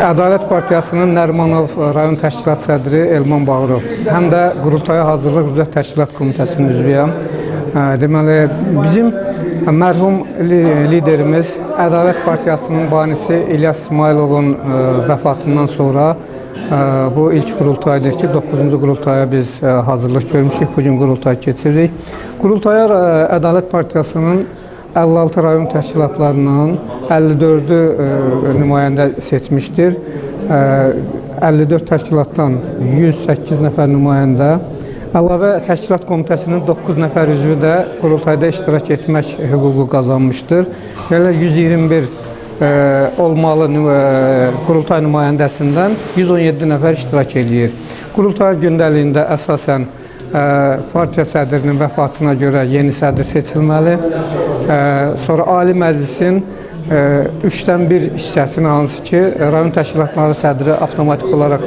Ədalət Partiyasının Nərimanov rayon təşkilat sədri Elman Bağırov. Həm də qurultaya hazırlıq üzrə təşkilat komitəsinin üzvüyəm. Deməli, bizim mərhum liderimiz Ədalət Partiyasının banisi İlyas İsmayılovun vəfatından sonra bu ilk qurultaydır ki, 9-cu qurultaya biz hazırlıq görmüşük. Bugün qurultay keçiririk. Qurultaya Ədalət Partiyasının 56 rayon təşkilatlarından 54-ü nümayəndə seçmişdir. 54 təşkilatdan 108 nəfər nümayəndə, əlavə təşkilat komitəsinin 9 nəfər üzvü də qurultayda iştirak etmək hüququ qazanmışdır. Belə 121 olmalı qurultay nümayəndəsindən 117 nəfər iştirak eləyir. Qurultay gündəliyində əsasən partiya sədrinin vəfatına görə yeni sədr seçilməli. Sonra Ali Məclisin 3-dən 1 hissəsini, hansı ki, rayon təşkilatları sədri avtomatik olaraq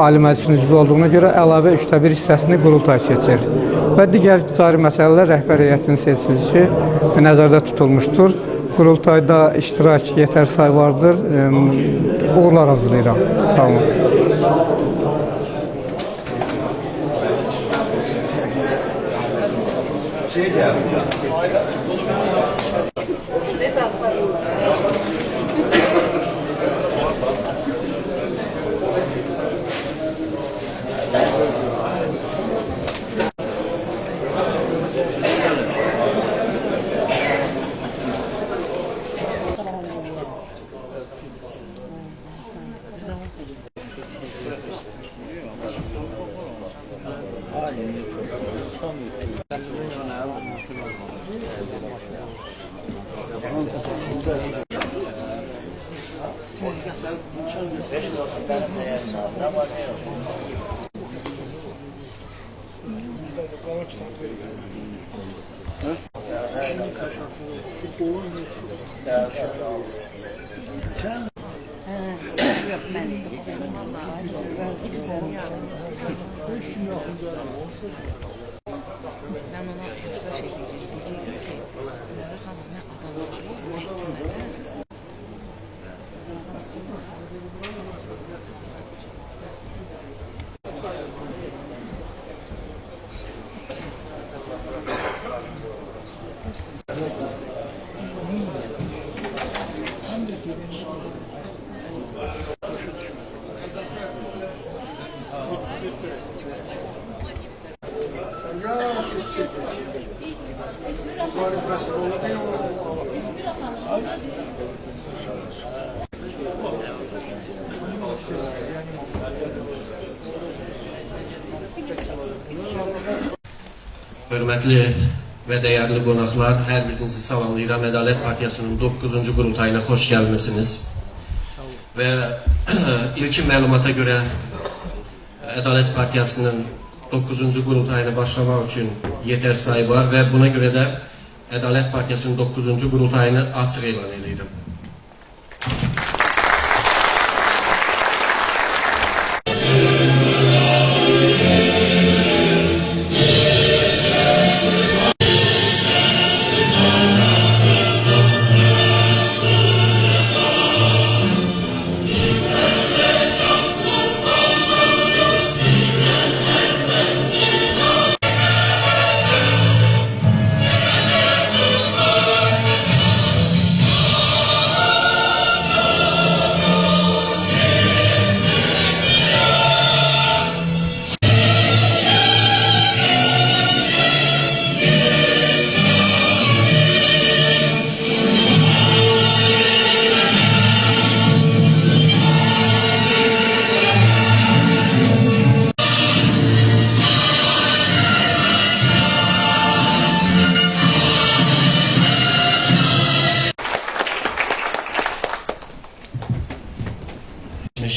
Ali Məclisin üzvü olduğuna görə əlavə 3-də 1 hissəsini qurultay seçir. Və digər cari məsələlər rəhbər heyətinin seçilişi nəzərdə tutulmuşdur. Qurultayda iştirak yetər say vardır. Uğurlar arzulayıram. Sağ olun. Ben ona başka şey diyecektim. Diyecektim ki, Gülərə xanım, mən adamları məhkəmədə Hörmətli və dəyərli qonaqlar, hər birinizi salamlayıram. Ədalət Partiyasının 9-cu qurultayına xoş gəlmisiniz. Və ilkin məlumata görə Ədalət Partiyasının 9-cu qurultayına başlamaq üçün yetər sayı var və buna görə də Ədalət Partiyasının 9-cu qurultayını açıq elan edirəm.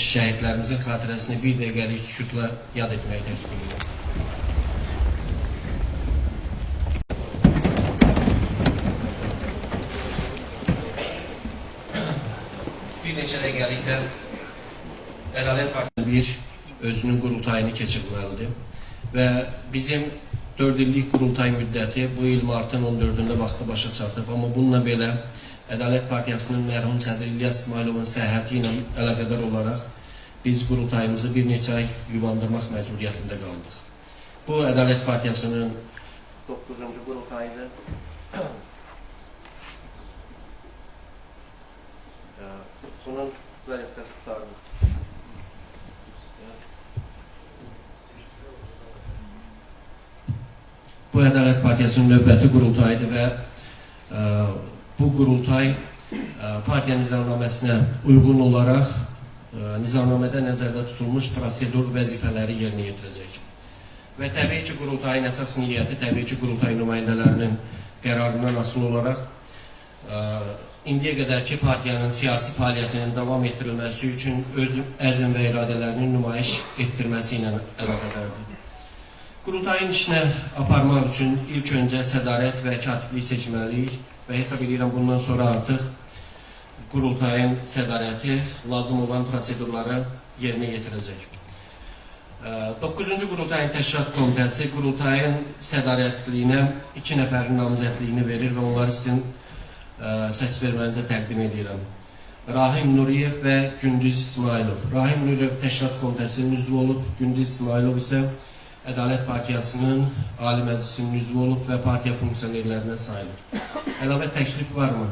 Şəhidlərimizin xatirəsini bir dəqiqəlik sükutla yad etməyi təklif edirəm. Bir neçə dəqiqəlikdə Ədalət Partiyası bir özünün qurultayını keçirməlidir və bizim 4 illik qurultay müddəti bu il martın 14-ündə vaxtı başa çatıb. Amma bununla belə Ədalət Partiyasının mərhum sədri İlyas İsmayılovun səhhəti ilə əlaqədar olaraq biz qurultayımızı bir neçə ay yubandırmaq məcburiyyətində qaldıq. Bu Ədalət Partiyasının 9-cu qurultayıdır. Bunun zaryadkası qurtardı. Bu Ədalət Partiyasının növbəti qurultayıdır və bu qurultay partiya nizamnaməsinə uyğun olaraq nizamnamədə nəzərdə tutulmuş prosedur vəzifələri yerinə yetirəcək. Və təbii ki, qurultayın əsas niyyəti, təbii ki, qurultay nümayəndələrinin qərarından asılı olaraq indiyə qədər ki, partiyanın siyasi fəaliyyətinin davam etdirilməsi üçün öz əzm və iradələrinin nümayiş etdirməsi ilə əlaqədardır. Qurultayın işinə aparmaq üçün ilk öncə sədarət və katiblik seçməliyik və hesab edirəm bundan sonra artıq qurultayın sədarəti lazım olan prosedurları yerinə yetirəcək. 9-cu Qurultayın Təşkilat Komitəsi qurultayın sədarətliyinə 2 nəfərin namizədliyini verir və onları sizin səs vermənizə təqdim edirəm. Rahim Nuriyev və Gündüz İsmailov. Rahim Nuriyev Təşkilat Komitəsinin üzvü olub, Gündüz İsmailov isə Ədalət Partiyasının Ali Məclisinin üzvü olub və partiya funksionerlərindən sayılır. Əlavə təklif varmı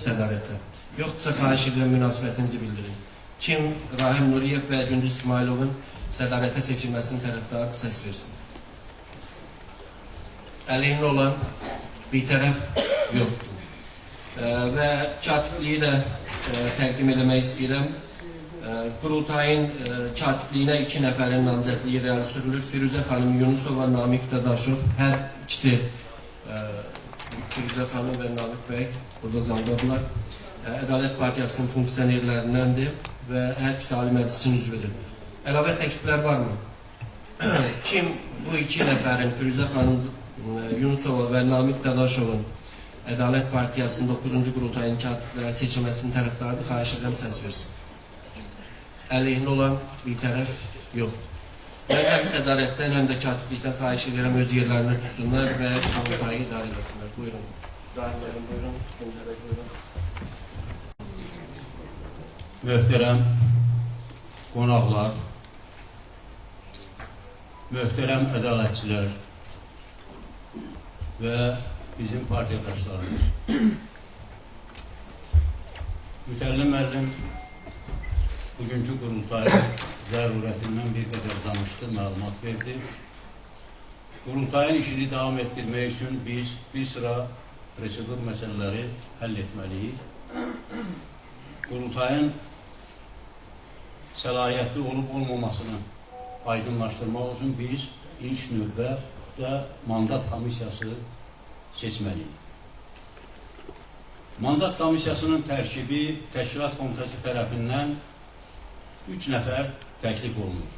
sədarətə? Yoxdursa xahiş edirəm münasibətinizi bildirin. Kim Rahim Nuriyev və Gündüz İsmailovun sədarətə seçilməsinin tərəfdarı səs versin. Əleyhinə olan bir tərəf yoxdur. Və katibliyi də təqdim eləmək istəyirəm. Qurultayın katibliyinə 2 nəfərin namizədliyi irəli sürülür. Firuzə xanım Yunusova, Namiq Dadaşov. Hər ikisi Firuzə xanım və Namiq bəy burada zaldadırlar. Ədalət Partiyasının funksionerlərindəndir və hər ikisi Ali Məclisin üzvüdür. Əlavə təkliflər varmı? Kim bu 2 nəfərin, Firuzə xanım Yunusova və Namiq Dadaşovun Ədalət Partiyasının 9-cu qurultayının katibləri seçilməsinin tərəfdarıdır, xahiş edirəm səs versin. Əleyhinə olan bir tərəf yoxdur. Mən həm sədarətdən, həm də katiblikdən xahiş edirəm öz yerlərini tutsunlar və qurultayı idarə etsinlər. Buyurun. Rahim müəllim, buyurun. Gündərək, buyurun. Möhtərəm qonaqlar, möhtərəm ədalətçilər və bizim partiyadaşlarımız. Mütəllim müəllim bugünkü qurultayın zərurətindən bir qədər danışdı, məlumat verdi. Qurultayın işini davam etdirmək üçün biz bir sıra prosedur məsələləri həll etməliyik. Qurultayın səlahiyyətli olub olmamasını aydınlaşdırmaq üçün biz ilk növbədə mandat komissiyası seçməliyik. Mandat komissiyasının tərkibi Təşkilat Komitəsi tərəfindən 3 nəfər təklif olunur.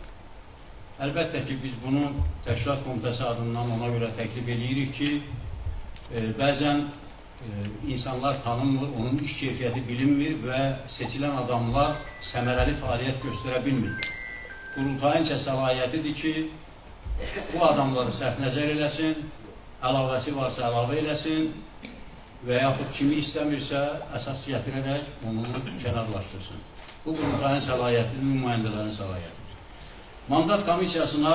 Əlbəttə ki, biz bunu Təşkilat Komitəsi adından ona görə təklif edirik ki, bəzən insanlar tanınmır, onun iş keyfiyyəti bilinmir və seçilən adamlar səmərəli fəaliyyət göstərə bilmirlər. Qurultayın isə səlahiyyətidir ki, bu adamları səhv nəzər eləsin, əlavəsi varsa əlavə eləsin və yaxud kimi istəmirsə əsas gətirərək onu kənarlaşdırsın. Bu qurultayın səlahiyyətidir, nümayəndələrin səlahiyyətidir. Mandat komissiyasına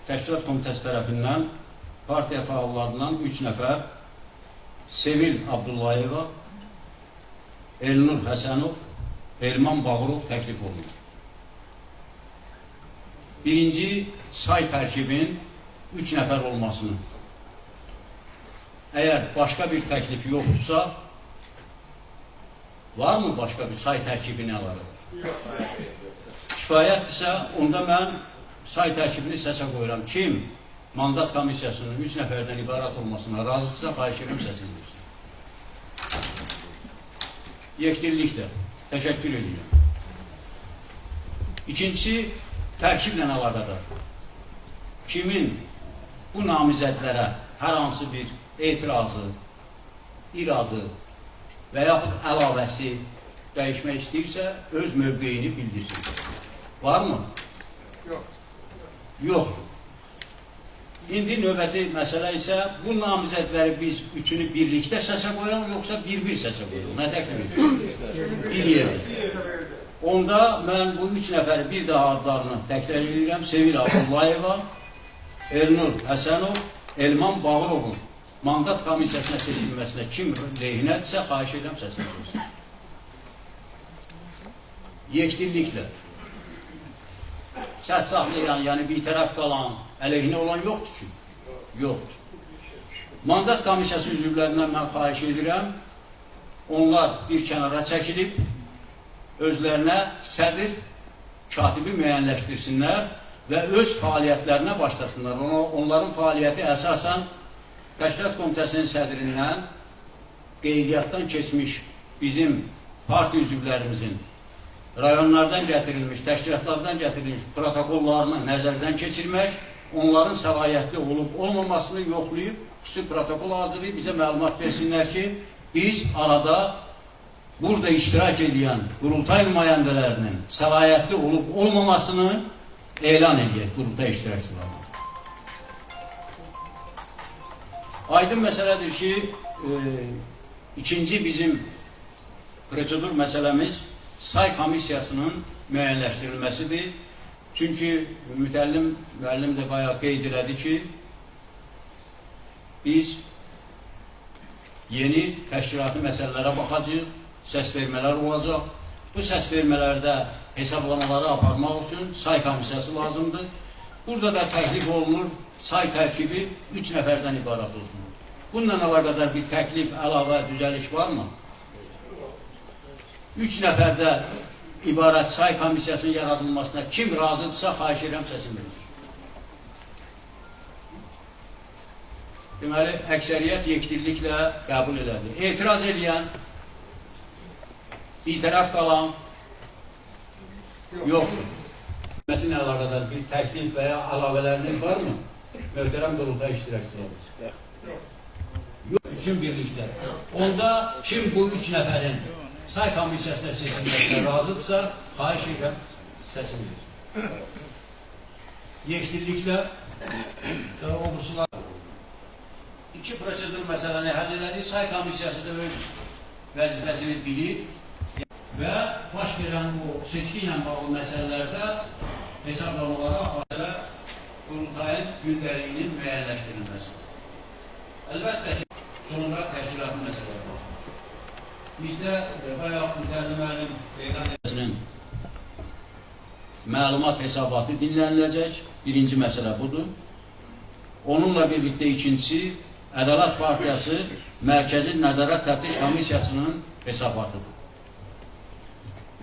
Təşkilat Komitəsi tərəfindən partiya fəallarından 3 nəfər Sevil Abdullayeva, Elnur Həsənov, Elman Bağırov təklif olunur. Birinci say tərkibin 3 nəfər olmasını. Əgər başqa bir təklif yoxdursa, var mı başqa bir say tərkibini əlavə? Kifayətdirsə, onda mən say tərkibini səsə qoyuram. Kim mandat komissiyasının 3 nəfərdən ibarət olmasına razıdırsa, xahiş edirəm səsini versin. Yekdilliklə. Təşəkkür edirəm. İkincisi, tərkiblə əlaqədar. Kimin bu namizədlərə hər hansı bir etirazı, iradı və yaxud əlavəsi dəyişmək istəyirsə, öz mövqeyini bildirsin. Var mı? Yox. Yoxdur. İndi növbəti məsələ isə bu namizədləri biz üçünü birlikdə səsə qoyaq, yoxsa bir-bir səsə qoyaq? Nə təklif edirsiniz? Bir yerə. Onda mən bu üç nəfəri bir daha adlarını təkrar edirəm. Sevil Abdullayeva, Elnur Həsənov, Elman Bağırovun mandat komissiyasına seçilməsinə kim lehinədirsə, xahiş edirəm səsini versin. Yekdilliklə. Səs saxlayan, yəni bir tərəf qalan, əleyhinə olan yoxdur ki. Yoxdur. Mandat komissiyası üzvlərindən mən xahiş edirəm, onlar bir kənara çəkilib, özlərinə sədr, katibi müəyyənləşdirsinlər və öz fəaliyyətlərinə başlasınlar. Onların fəaliyyəti əsasən Təşkilat Komitəsinin sədrindən qeydiyyatdan keçmiş bizim partiya üzvlərimizin rayonlardan gətirilmiş, təşkilatlardan gətirilmiş protokollarını nəzərdən keçirmək, onların səlahiyyətli olub olmamasını yoxlayıb, xüsusi protokol hazırlayıb bizə məlumat versinlər ki, biz arada burada iştirak edən qurultay nümayəndələrinin səlahiyyətli olub olmamasını elan edək qurultay iştirakçılarına. Aydın məsələdir ki, ikinci bizim prosedur məsələmiz say komissiyasının müəyyənləşdirilməsidir. Çünki müəllim də bayağı qeyd elədi ki, biz yeni təşkilati məsələlərə baxacağıq, səs vermələr olacaq. Bu səs vermələrdə hesablamaları aparmaq üçün say komissiyası lazımdır. Burada da təklif olunur, say tərkibi 3 nəfərdən ibarət olsun. Bununla əlaqədar bir təklif, əlavə, düzəliş varmı? 3 nəfərdə ibarət say komissiyasının yaradılmasına kim razıdırsa, xahiş edirəm səsini verir. Deməli, əksəriyyət yekdilliklə qəbul elədi. Etiraz eləyən, bir tərəf qalan yoxdur. Məsələn, əlaqədar bir təklif və ya əlavələriniz varmı? Möhtərəm qurultay iştirakçılarımız. Yox, üçün birlikdə. Onda kim bu üç nəfərin say komissiyasına seçilməsinə razıdırsa, xahiş edirəm, səsini versin. Yekdilliklə o iki prosedur məsələni həll elədik. Say komissiyası da öz vəzifəsini bilir və baş verən o seçki ilə bağlı məsələlərdə hesablamalara aparır qurultayın gündəliyinin müəyyənləşdirilməsi. Əlbəttə ki, sonra təşkilatı məsələləri baxılır. Bizdə bayaq mütəllim müəllim elan etməsinin məlumat hesabatı dinləniləcək. Birinci məsələ budur. Onunla birlikdə ikincisi, Ədalət Partiyası Mərkəzi Nəzarət Təftiş Komissiyasının hesabatıdır.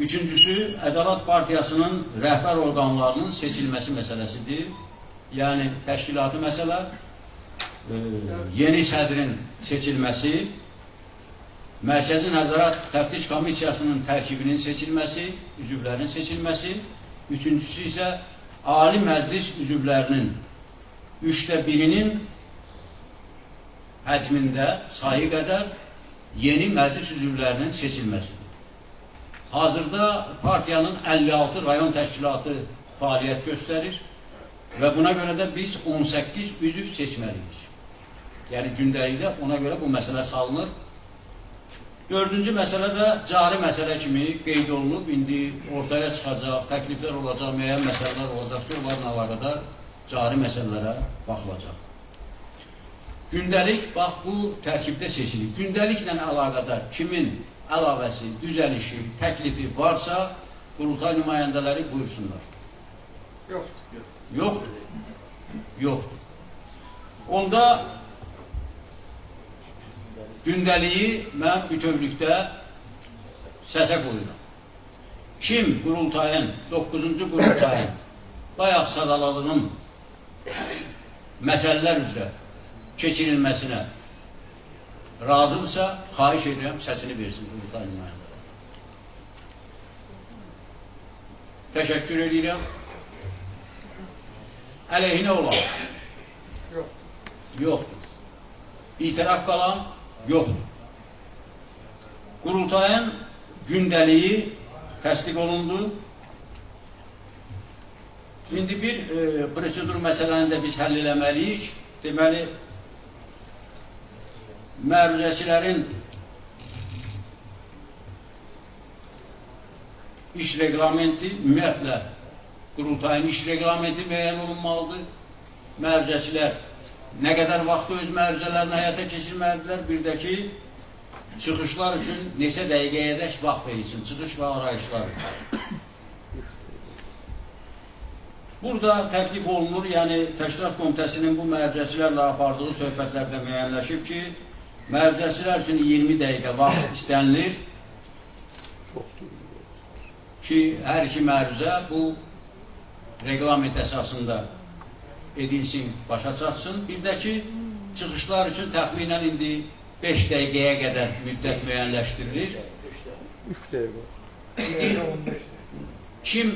Üçüncüsü, Ədalət Partiyasının rəhbər orqanlarının seçilməsi məsələsidir. Yəni, təşkilatı məsələ, yeni sədrin seçilməsi, Mərkəzi Nəzarət Təftiş Komissiyasının tərkibinin seçilməsi, üzvlərin seçilməsi, üçüncüsü isə Ali Məclis üzvlərinin 1/3-inin həcmində sayı qədər yeni məclis üzvlərinin seçilməsidir. Hazırda partiyanın 56 rayon təşkilatı fəaliyyət göstərir və buna görə də biz 18 üzv seçməliyik. Yəni gündəlikdə ona görə bu məsələ salınır. Dördüncü məsələ də cari məsələ kimi qeyd olunub. İndi ortaya çıxacaq, təkliflər olacaq, müəyyən məsələlər olacaq ki, onlarla əlaqədar cari məsələlərə baxılacaq. Gündəlik, bax, bu tərkibdə seçilir. Gündəliklə əlaqədar kimin əlavəsi, düzəlişi, təklifi varsa, qurultay nümayəndələri buyursunlar. Yoxdur. Yoxdur. Yoxdur. Onda gündəliyi mən bütövlükdə səsə qoyuram. Kim qurultayın, 9-cu qurultayın bayaq sadaladığım məsələlər üzrə keçirilməsinə razıdırsa, xahiş edirəm, səsini versin qurultay nümayəndələri. Təşəkkür edirəm. Əleyhinə olan? Yox. Yoxdur. Bir tərəf qalan? Yoxdur. Qurultayın gündəliyi təsdiq olundu. İndi bir prosedur məsələni də biz həll eləməliyik. Deməli, məruzəçilərin iş reqlamenti, ümumiyyətlə, qurultayın iş reqlamenti müəyyən olunmalıdır. Məruzəçilər nə qədər vaxtda öz məruzələrini həyata keçirməlidirlər, bir də ki, çıxışlar üçün neçə dəqiqəyədək vaxt verilsin, çıxış və arayışlar üçün. Burada təklif olunur, yəni Təşkilat Komitəsinin bu məruzəçilərlə apardığı söhbətlərdə müəyyənləşib ki, məruzəçilər üçün 20 dəqiqə vaxt istənilir ki, hər iki məruzə bu reqlament əsasında edilsin, başa çatsın. Bir də ki, çıxışlar üçün təxminən indi 5 dəqiqəyə qədər müddət müəyyənləşdirilir. 3 dəqiqə. İndi kim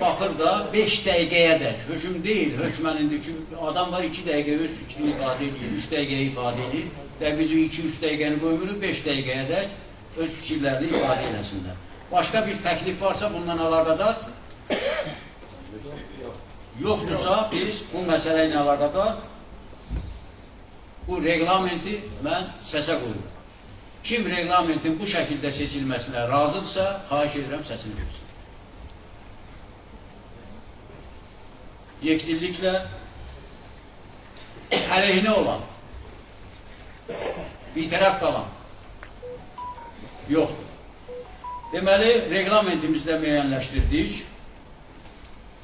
baxır da 5 dəqiqəyədək, hökm deyil, hökmən indi ki, adam var 2 dəqiqə öz fikrini ifadə edir, 3 dəqiqəyə ifadə edir, də biz 2-3 dəqiqəni qoymuruq, 5 dəqiqəyədək öz fikirlərini ifadə eləsinlər. Başqa bir təklif varsa bundan əlaqədar yoxdursa, biz bu məsələ ilə əlaqədar bu reqlamenti mən səsə qoyuram. Kim reqlamentin bu şəkildə seçilməsinə razıdırsa, xahiş edirəm səsini versin. Yekdilliklə əleyhinə olan, bir tərəf qalan yoxdur. Deməli, reqlamentimizdə müəyyənləşdirdik.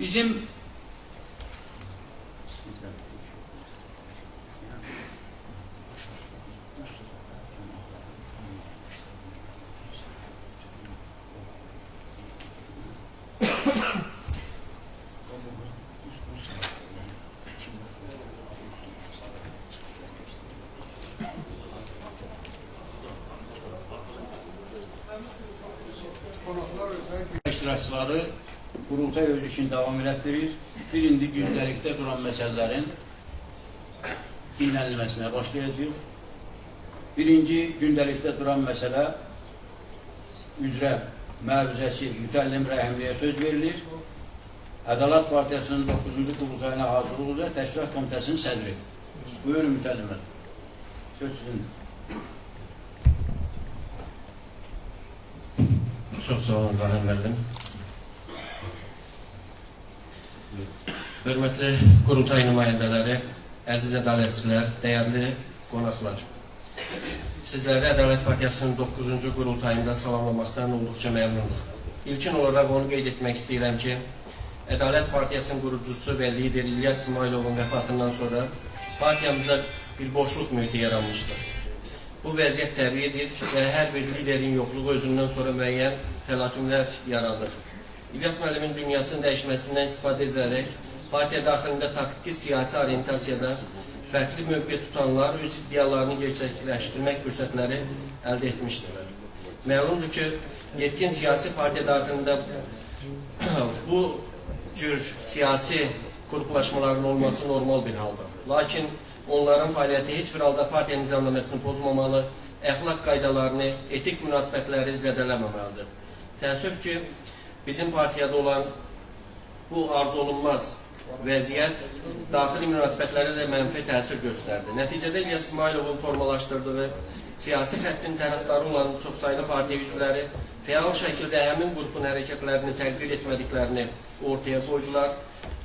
Bizim İştirakçıları qurultay öz işini davam elətdirir. Bir indi gündəlikdə duran məsələlərin dinlənilməsinə başlayacağıq. Birinci gündəlikdə duran məsələ üzrə məruzəçi Mütəllim Rəhimliyə söz verilir. Ədalət Partiyasının 9-cu qurultayına hazırlıq üzrə Təşkilat Komitəsinin sədri. Buyurun Mütəllim bəy. Söz sizindir. Çox sağ olun Qanun müəllim. Hörmətli qurultay nümayəndələri, əziz ədalətçilər, dəyərli qonaqlar. Sizləri Ədalət Partiyasının 9-cu qurultayında salamlamaqdan olduqca məmnunum. İlkin olaraq onu qeyd etmək istəyirəm ki, Ədalət Partiyasının qurucusu və lideri İlyas İsmayılovun vəfatından sonra partiyamızda bir boşluq mühiti yaranmışdır. Bu vəziyyət təbiidir və hər bir liderin yoxluğu özündən sonra müəyyən təlatümlər yaradır. İlyas müəllimin dünyasının dəyişməsindən istifadə edilərək partiya daxilində taktiki siyasi orientasiyada fərqli mövqe tutanlar öz iddialarını gerçəkləşdirmək fürsətləri əldə etmişdirlər. Məlumdur ki, yetkin siyasi partiya daxilində bu cür siyasi qruplaşmaların olması normal bir haldır. Lakin onların fəaliyyəti heç bir halda partiya nizamnaməsini pozmamalı, əxlaq qaydalarını, etik münasibətləri zədələməməlidir. Təəssüf ki, bizim partiyada olan bu arzu olunmaz vəziyyət daxili münasibətlərə də mənfi təsir göstərdi. Nəticədə İlyas İsmayılovun formalaşdırdığı siyasi xəttin tərəfdarı olan çoxsaylı partiya üzvləri fəal şəkildə həmin qrupun hərəkətlərini təqdir etmədiklərini ortaya qoydular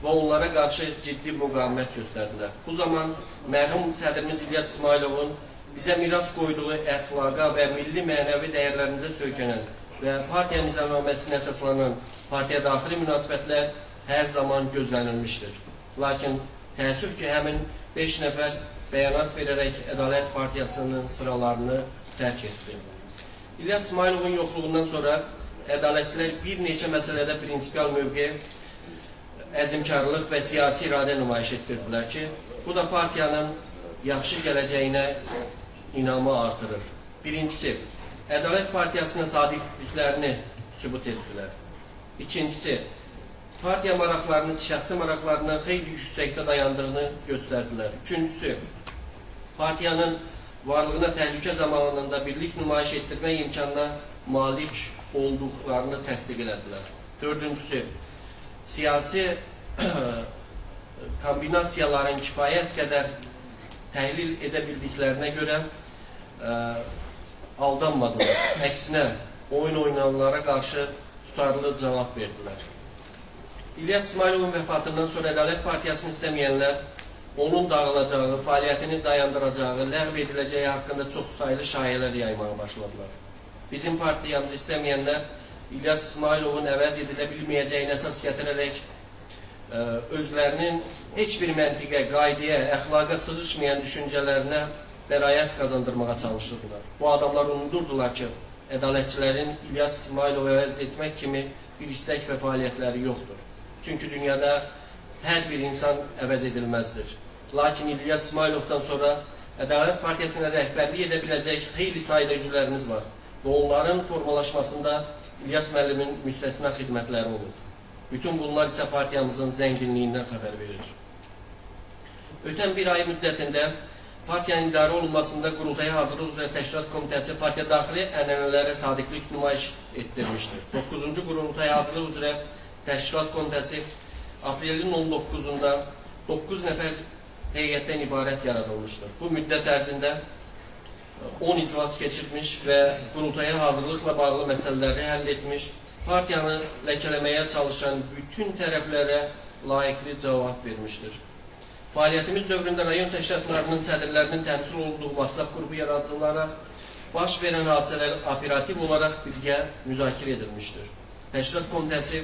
və onlara qarşı ciddi müqavimət göstərdilər. Bu zaman mərhum sədrimiz İlyas İsmayılovun bizə miras qoyduğu əxlaqa və milli mənəvi dəyərlərimizə söykənən və partiya nizamnaməsinə əsaslanan partiya daxili münasibətlər hər zaman gözlənilmişdir. Lakin təəssüf ki, həmin 5 nəfər bəyanat verərək Ədalət Partiyasının sıralarını tərk etdi. İlyas İsmayılovun yoxluğundan sonra ədalətçilər bir neçə məsələdə prinsipial mövqe, əzimkarlıq və siyasi iradə nümayiş etdirdilər ki, bu da partiyanın yaxşı gələcəyinə inamı artırır. Birincisi, Ədalət Partiyasına sadiqliklərini sübut etdilər. İkincisi, partiya maraqlarını şəxsi maraqlarından xeyli yüksəkdə dayandığını göstərdilər. Üçüncüsü, partiyanın varlığına təhlükə zamanında birlik nümayiş etdirmək imkanına malik olduqlarını təsdiq elədilər. Dördüncüsü, siyasi kombinasiyaların kifayət qədər təhlil edə bildiklərinə görə aldanmadılar. Əksinə, oyun oynayanlara qarşı tutarlı cavab verdilər. İlyas İsmayılovun vəfatından sonra Ədalət Partiyasını istəməyənlər onun dağılacağı, fəaliyyətini dayandıracağı, ləğv ediləcəyi haqqında çox saylı şayələr yaymağa başladılar. Bizim partiyamızı istəməyənlər İlyas İsmayılovun əvəz edilə bilməyəcəyini əsas gətirərək özlərinin heç bir məntiqə, qaydaya, əxlaqa sığışmayan düşüncələrinə bəraət qazandırmağa çalışırdılar. Bu adamlar unudurdular ki, ədalətçilərin İlyas İsmayılovu əvəz etmək kimi bir istək və fəaliyyətləri yoxdur. Çünki dünyada hər bir insan əvəz edilməzdir. Lakin İlyas İsmayılovdan sonra Ədalət Partiyasına rəhbərlik edə biləcək xeyli sayda üzvlərimiz var və onların formalaşmasında İlyas müəllimin müstəsna xidmətləri olub. Bütün bunlar isə partiyamızın zənginliyindən xəbər verir. Ötən bir ay müddətində partiyanın idarə olunmasında qurultaya hazırlıq üzrə Təşkilat Komitəsi partiya daxili ənənələrə sadiqlik nümayiş etdirmişdir. 9-cu qurultaya hazırlıq üzrə Təşkilat Komitəsi aprelin 19-da 9 nəfər heyətdən ibarət yaradılmışdır. Bu müddət ərzində 10 iclas keçirmiş və qurultaya hazırlıqla bağlı məsələləri həll etmiş, partiyanı ləkələməyə çalışan bütün tərəflərə layiqli cavab vermişdir. Fəaliyyətimiz dövründə rayon təşkilatlarının sədrlərinin təmsil olunduğu WhatsApp qrupu yaradılaraq baş verən hadisələr operativ olaraq birgə müzakirə edilmişdir. Təşkilat Komitəsi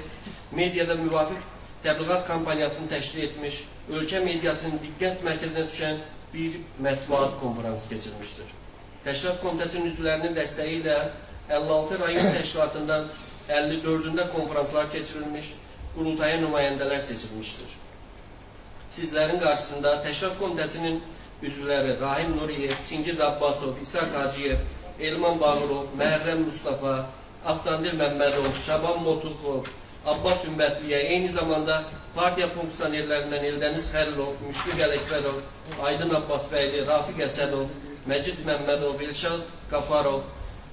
mediada müvafiq təbliğat kampaniyasını təşkil etmiş, ölkə mediasının diqqət mərkəzinə düşən bir mətbuat konfransı keçirmişdir. Təşkilat Komitəsinin üzvlərinin dəstəyi ilə 56 rayon təşkilatından 54-ündə konfranslar keçirilmiş, qurultaya nümayəndələr seçilmişdir. Sizlərin qarşısında Təşkilat Komitəsinin üzvləri Rahim Nuriyev, Çingiz Abbasov, İshak Hacıyev, Elman Bağırov, Məhərrəm Mustafa, Aftandil Məmmədov, Şaban Motuxov, Abbas Ümbətliyə, eyni zamanda partiya funksionerlərindən Eldəniz Xəlilov, Müşfiq Ələkbərov, Aydın Abbasbəyli, Rafiq Əsədov, Məcid Məmmədov, Elşad Qafarov,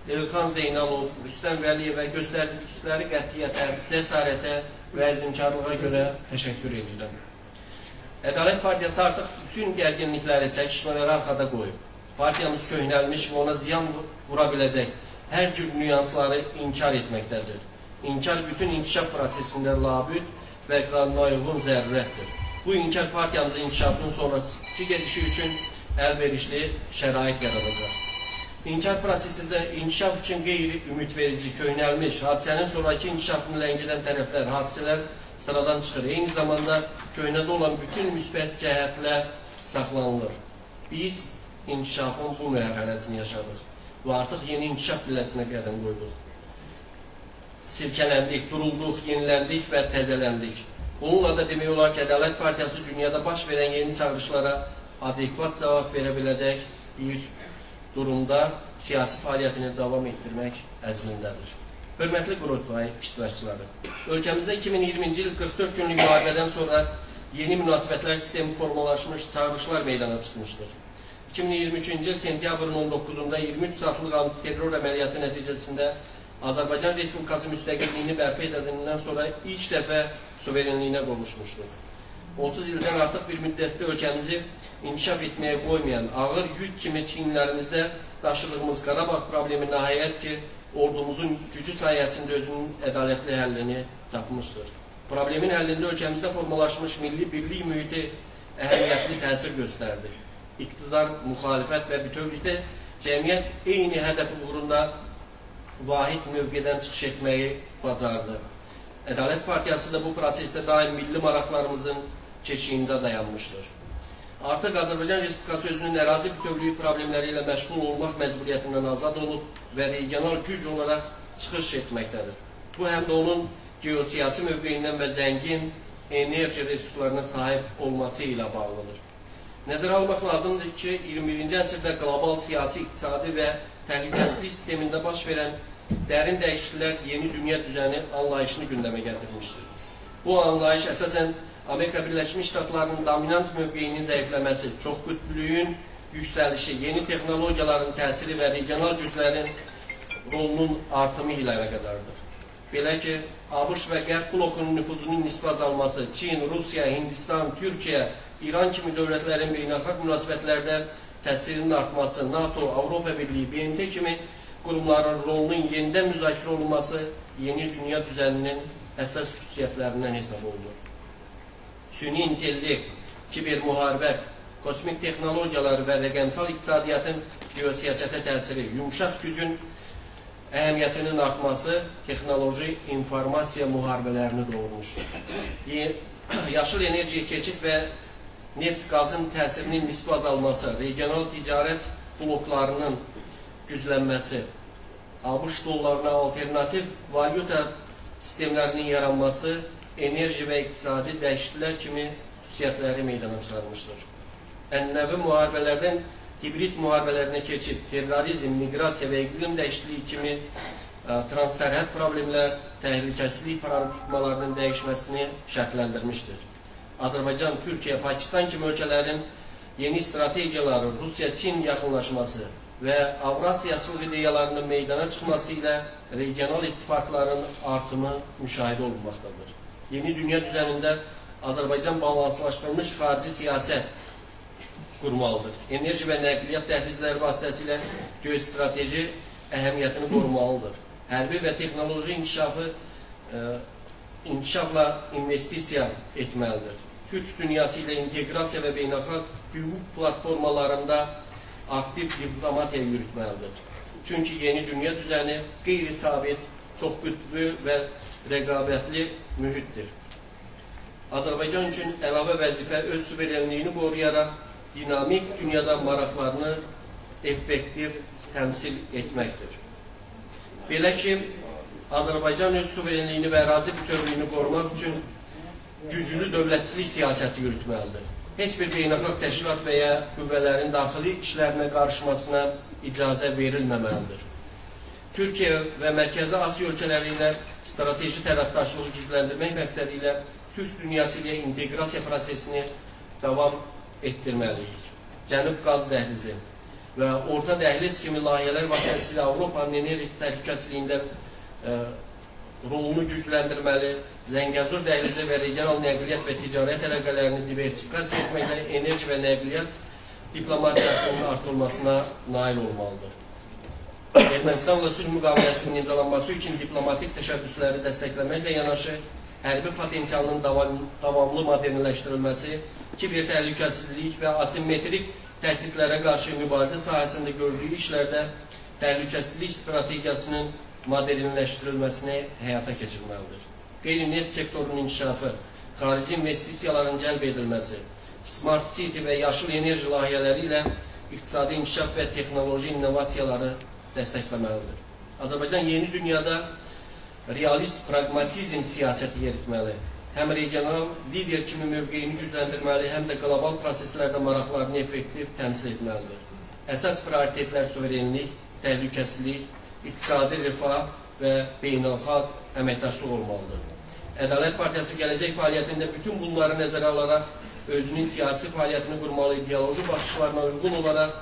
Elxan Zeynalov, Rüstəm Vəliyevə göstərdikləri qətiyyətə, cəsarətə və əzmkarlığa görə təşəkkür edirəm. Ədalət Partiyası artıq bütün gərginlikləri, çəkişmələri arxada qoyub. Partiyamız köhnəlmiş və ona ziyan vura biləcək hər cür nüansları inkar etməkdədir. İnkar bütün inkişaf prosesində labüd və qanuna uyğun zərurətdir. Bu inkar partiyamızın inkişafının sonraki gedişi üçün əlverişli şərait yaradacaq. İnkar prosesində inkişaf üçün qeyri-ümid verici, köhnəlmiş, hadisənin sonraki inkişafını ləngidən tərəflər, hadisələr sıradan çıxır. Eyni zamanda köhnədə olan bütün müsbət cəhətlər saxlanılır. Biz inkişafın bu mərhələsini yaşadıq və artıq yeni inkişaf pilləsinə qədəm qoyduq. Silkələndik, durulduq, yeniləndik və təzələndik. Bununla da demək olar ki, Ədalət Partiyası dünyada baş verən yeni çağırışlara adekvat cavab verə biləcək bir durumda siyasi fəaliyyətini davam etdirmək əzmindədir. Hörmətli qurultay iştirakçıları, ölkəmizdə 2020-ci il 44 günlük müharibədən sonra yeni münasibətlər sistemi formalaşmış, çağırışlar meydana çıxmışdır. 2023-cü il sentyabrın 19-da 23 saatlıq antiterror əməliyyatı nəticəsində Azərbaycan Respublikası müstəqilliyini bərpa edəndən sonra ilk dəfə suverenliyinə qovuşmuşdur. 30 ildən artıq bir müddətdə ölkəmizi inkişaf etməyə qoymayan ağır yük kimi çiyinlərimizdə daşıdığımız Qarabağ problemi nəhayət ki, ordumuzun gücü sayəsində özünün ədalətli həllini tapmışdır. Problemin həllində ölkəmizdə formalaşmış milli birlik mühiti əhəmiyyətli təsir göstərdi. İqtidar, müxalifət və bütövlükdə cəmiyyət eyni hədəf uğrunda vahid mövqedən çıxış etməyi bacardı. Ədalət Partiyası da bu prosesdə daim milli maraqlarımızın keşiyində dayanmışdır. Artıq Azərbaycan Respublikası özünün ərazi bütövlüyü problemləri ilə məşğul olmaq məcburiyyətindən azad olub və regional güc olaraq çıxış etməkdədir. Bu, həm də onun geosiyasi mövqeyindən və zəngin enerji resurslarına sahib olması ilə bağlıdır. Nəzərə almaq lazımdır ki, 21-ci əsrdə qlobal siyasi, iqtisadi və təhlükəsizlik sistemində baş verən dərin dəyişikliklər yeni dünya düzəni anlayışını gündəmə gətirmişdir. Bu anlayış əsasən Amerika Birləşmiş Ştatlarının dominant mövqeyinin zəifləməsi, çoxqütblüyün yüksəlişi, yeni texnologiyaların təsiri və regional güclərin rolunun artımı ilə əlaqədardır. Belə ki, ABŞ və Qərb blokunun nüfuzunun nisbi azalması, Çin, Rusiya, Hindistan, Türkiyə, İran kimi dövlətlərin beynəlxalq münasibətlərdə təsirinin artması, NATO, Avropa Birliyi, BMT kimi qurumların rolunun yenidən müzakirə olunması yeni dünya düzəninin əsas xüsusiyyətlərindən hesab olunur. Süni intellekt, kiber müharibə, kosmik texnologiyalar və rəqəmsal iqtisadiyyatın geosiyasətə təsiri, yumşaq gücün əhəmiyyətinin artması texnoloji informasiya müharibələrini doğurmuşdur. Yaşıl enerjiyə keçid və neft qazın təsirinin nisbi azalması, regional ticarət bloklarının güclənməsi, ABŞ dollarına alternativ valyuta sistemlərinin yaranması enerji və iqtisadi dəyişikliklər kimi xüsusiyyətləri meydana çıxarmışdır. Ənənəvi müharibələrdən hibrid müharibələrinə keçid, terrorizm, miqrasiya və iqlim dəyişikliyi kimi transsərhəd problemlər təhlükəsizlik paradigmalarının dəyişməsini şərtləndirmişdir. Azərbaycan, Türkiyə, Pakistan kimi ölkələrin yeni strategiyaları, Rusiya-Çin yaxınlaşması və Avrasiyaçılıq ideyalarının meydana çıxması ilə regional ittifaqların artımı müşahidə olunmaqdadır. Yeni dünya düzənində Azərbaycan balanslaşdırılmış xarici siyasət qurmalıdır. Enerji və nəqliyyat dəhlizləri vasitəsilə geostrateji əhəmiyyətini qorumalıdır. Hərbi və texnoloji inkişafla investisiya etməlidir. Türk dünyası ilə inteqrasiya və beynəlxalq hüquq platformalarında aktiv diplomatiya yürütməlidir. Çünki yeni dünya düzəni qeyri-sabit, çoxqütblü və rəqabətli mühitdir. Azərbaycan üçün əlavə vəzifə öz suverenliyini qoruyaraq dinamik dünyada maraqlarını effektiv təmsil etməkdir. Belə ki, Azərbaycan öz suverenliyini və ərazi bütövlüyünü qorumaq üçün güclü dövlətçilik siyasəti yürütməlidir. Heç bir beynəlxalq təşkilat və ya qüvvələrin daxili işlərinə qarışmasına icazə verilməməlidir. Türkiyə və Mərkəzi Asiya ölkələri ilə strateji tərəfdaşlığı gücləndirmək məqsədi ilə Türk dünyası ilə inteqrasiya prosesini davam etdirməliyik. Cənub qaz dəhlizi və Orta dəhliz kimi layihələr vasitəsilə Avropanın enerji təhlükəsizliyində rolunu gücləndirməli, Zəngəzur dəhlizi və regional nəqliyyat və ticarət əlaqələrini diversifikasiya etməklə enerji və nəqliyyat diplomatiyasının artırılmasına nail olmalıdır. Ermənistanla sülh müqaviləsinin imzalanması üçün diplomatik təşəbbüsləri dəstəkləməklə yanaşı, hərbi potensialının davamlı modernləşdirilməsi, kiber təhlükəsizlik və asimetrik təhdidlərə qarşı mübarizə sahəsində gördüyü işlərdə təhlükəsizlik strategiyasının modernləşdirilməsini həyata keçirməlidir. Qeyri-neft sektorunun inkişafı, xarici investisiyaların cəlb edilməsi, smart city və yaşıl enerji layihələri ilə iqtisadi inkişaf və texnoloji innovasiyaları dəstəkləməlidir. Azərbaycan yeni dünyada realist praqmatizm siyasəti yeritməli, həm regional lider kimi mövqeyini gücləndirməli, həm də qlobal proseslərdə maraqlarını effektiv təmsil etməlidir. Əsas prioritetlər suverenlik, təhlükəsizlik, iqtisadi rifah və beynəlxalq əməkdaşlıq olmalıdır. Ədalət Partiyası gələcək fəaliyyətində bütün bunları nəzərə alaraq özünün siyasi fəaliyyətini qurmalı, ideoloji baxışlarına uyğun olaraq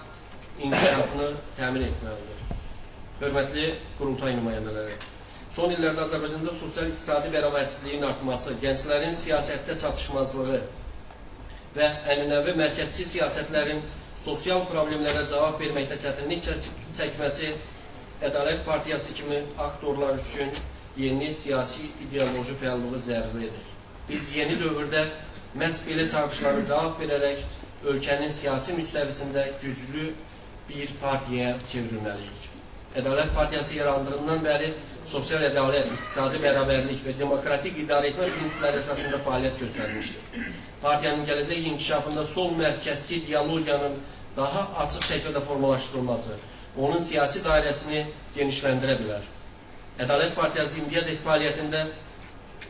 inkişafını təmin etməlidir. Hörmətli qurultay nümayəndələri, son illərdə Azərbaycanda sosial-iqtisadi bərabərsizliyin artması, gənclərin siyasətdə çatışmazlığı və ənənəvi mərkəzçi siyasətlərin sosial problemlərə cavab verməkdə çətinlik çəkməsi Ədalət Partiyası kimi aktorlar üçün yeni siyasi ideoloji fəallığı zəruri edir. Biz yeni dövrdə məhz belə çağırışlara cavab verərək ölkənin siyasi müstəvisində güclü bir partiyaya çevrilməliyik. Ədalət Partiyası yarandığından bəri sosial ədalət, iqtisadi bərabərlik və demokratik idarəetmə prinsipləri əsasında fəaliyyət göstərmişdir. Partiyanın gələcək inkişafında sol mərkəzçi ideologiyanın daha açıq şəkildə formalaşdırılması, onun siyasi dairəsini genişləndirə bilər. Ədalət Partiyası indiyədək fəaliyyətində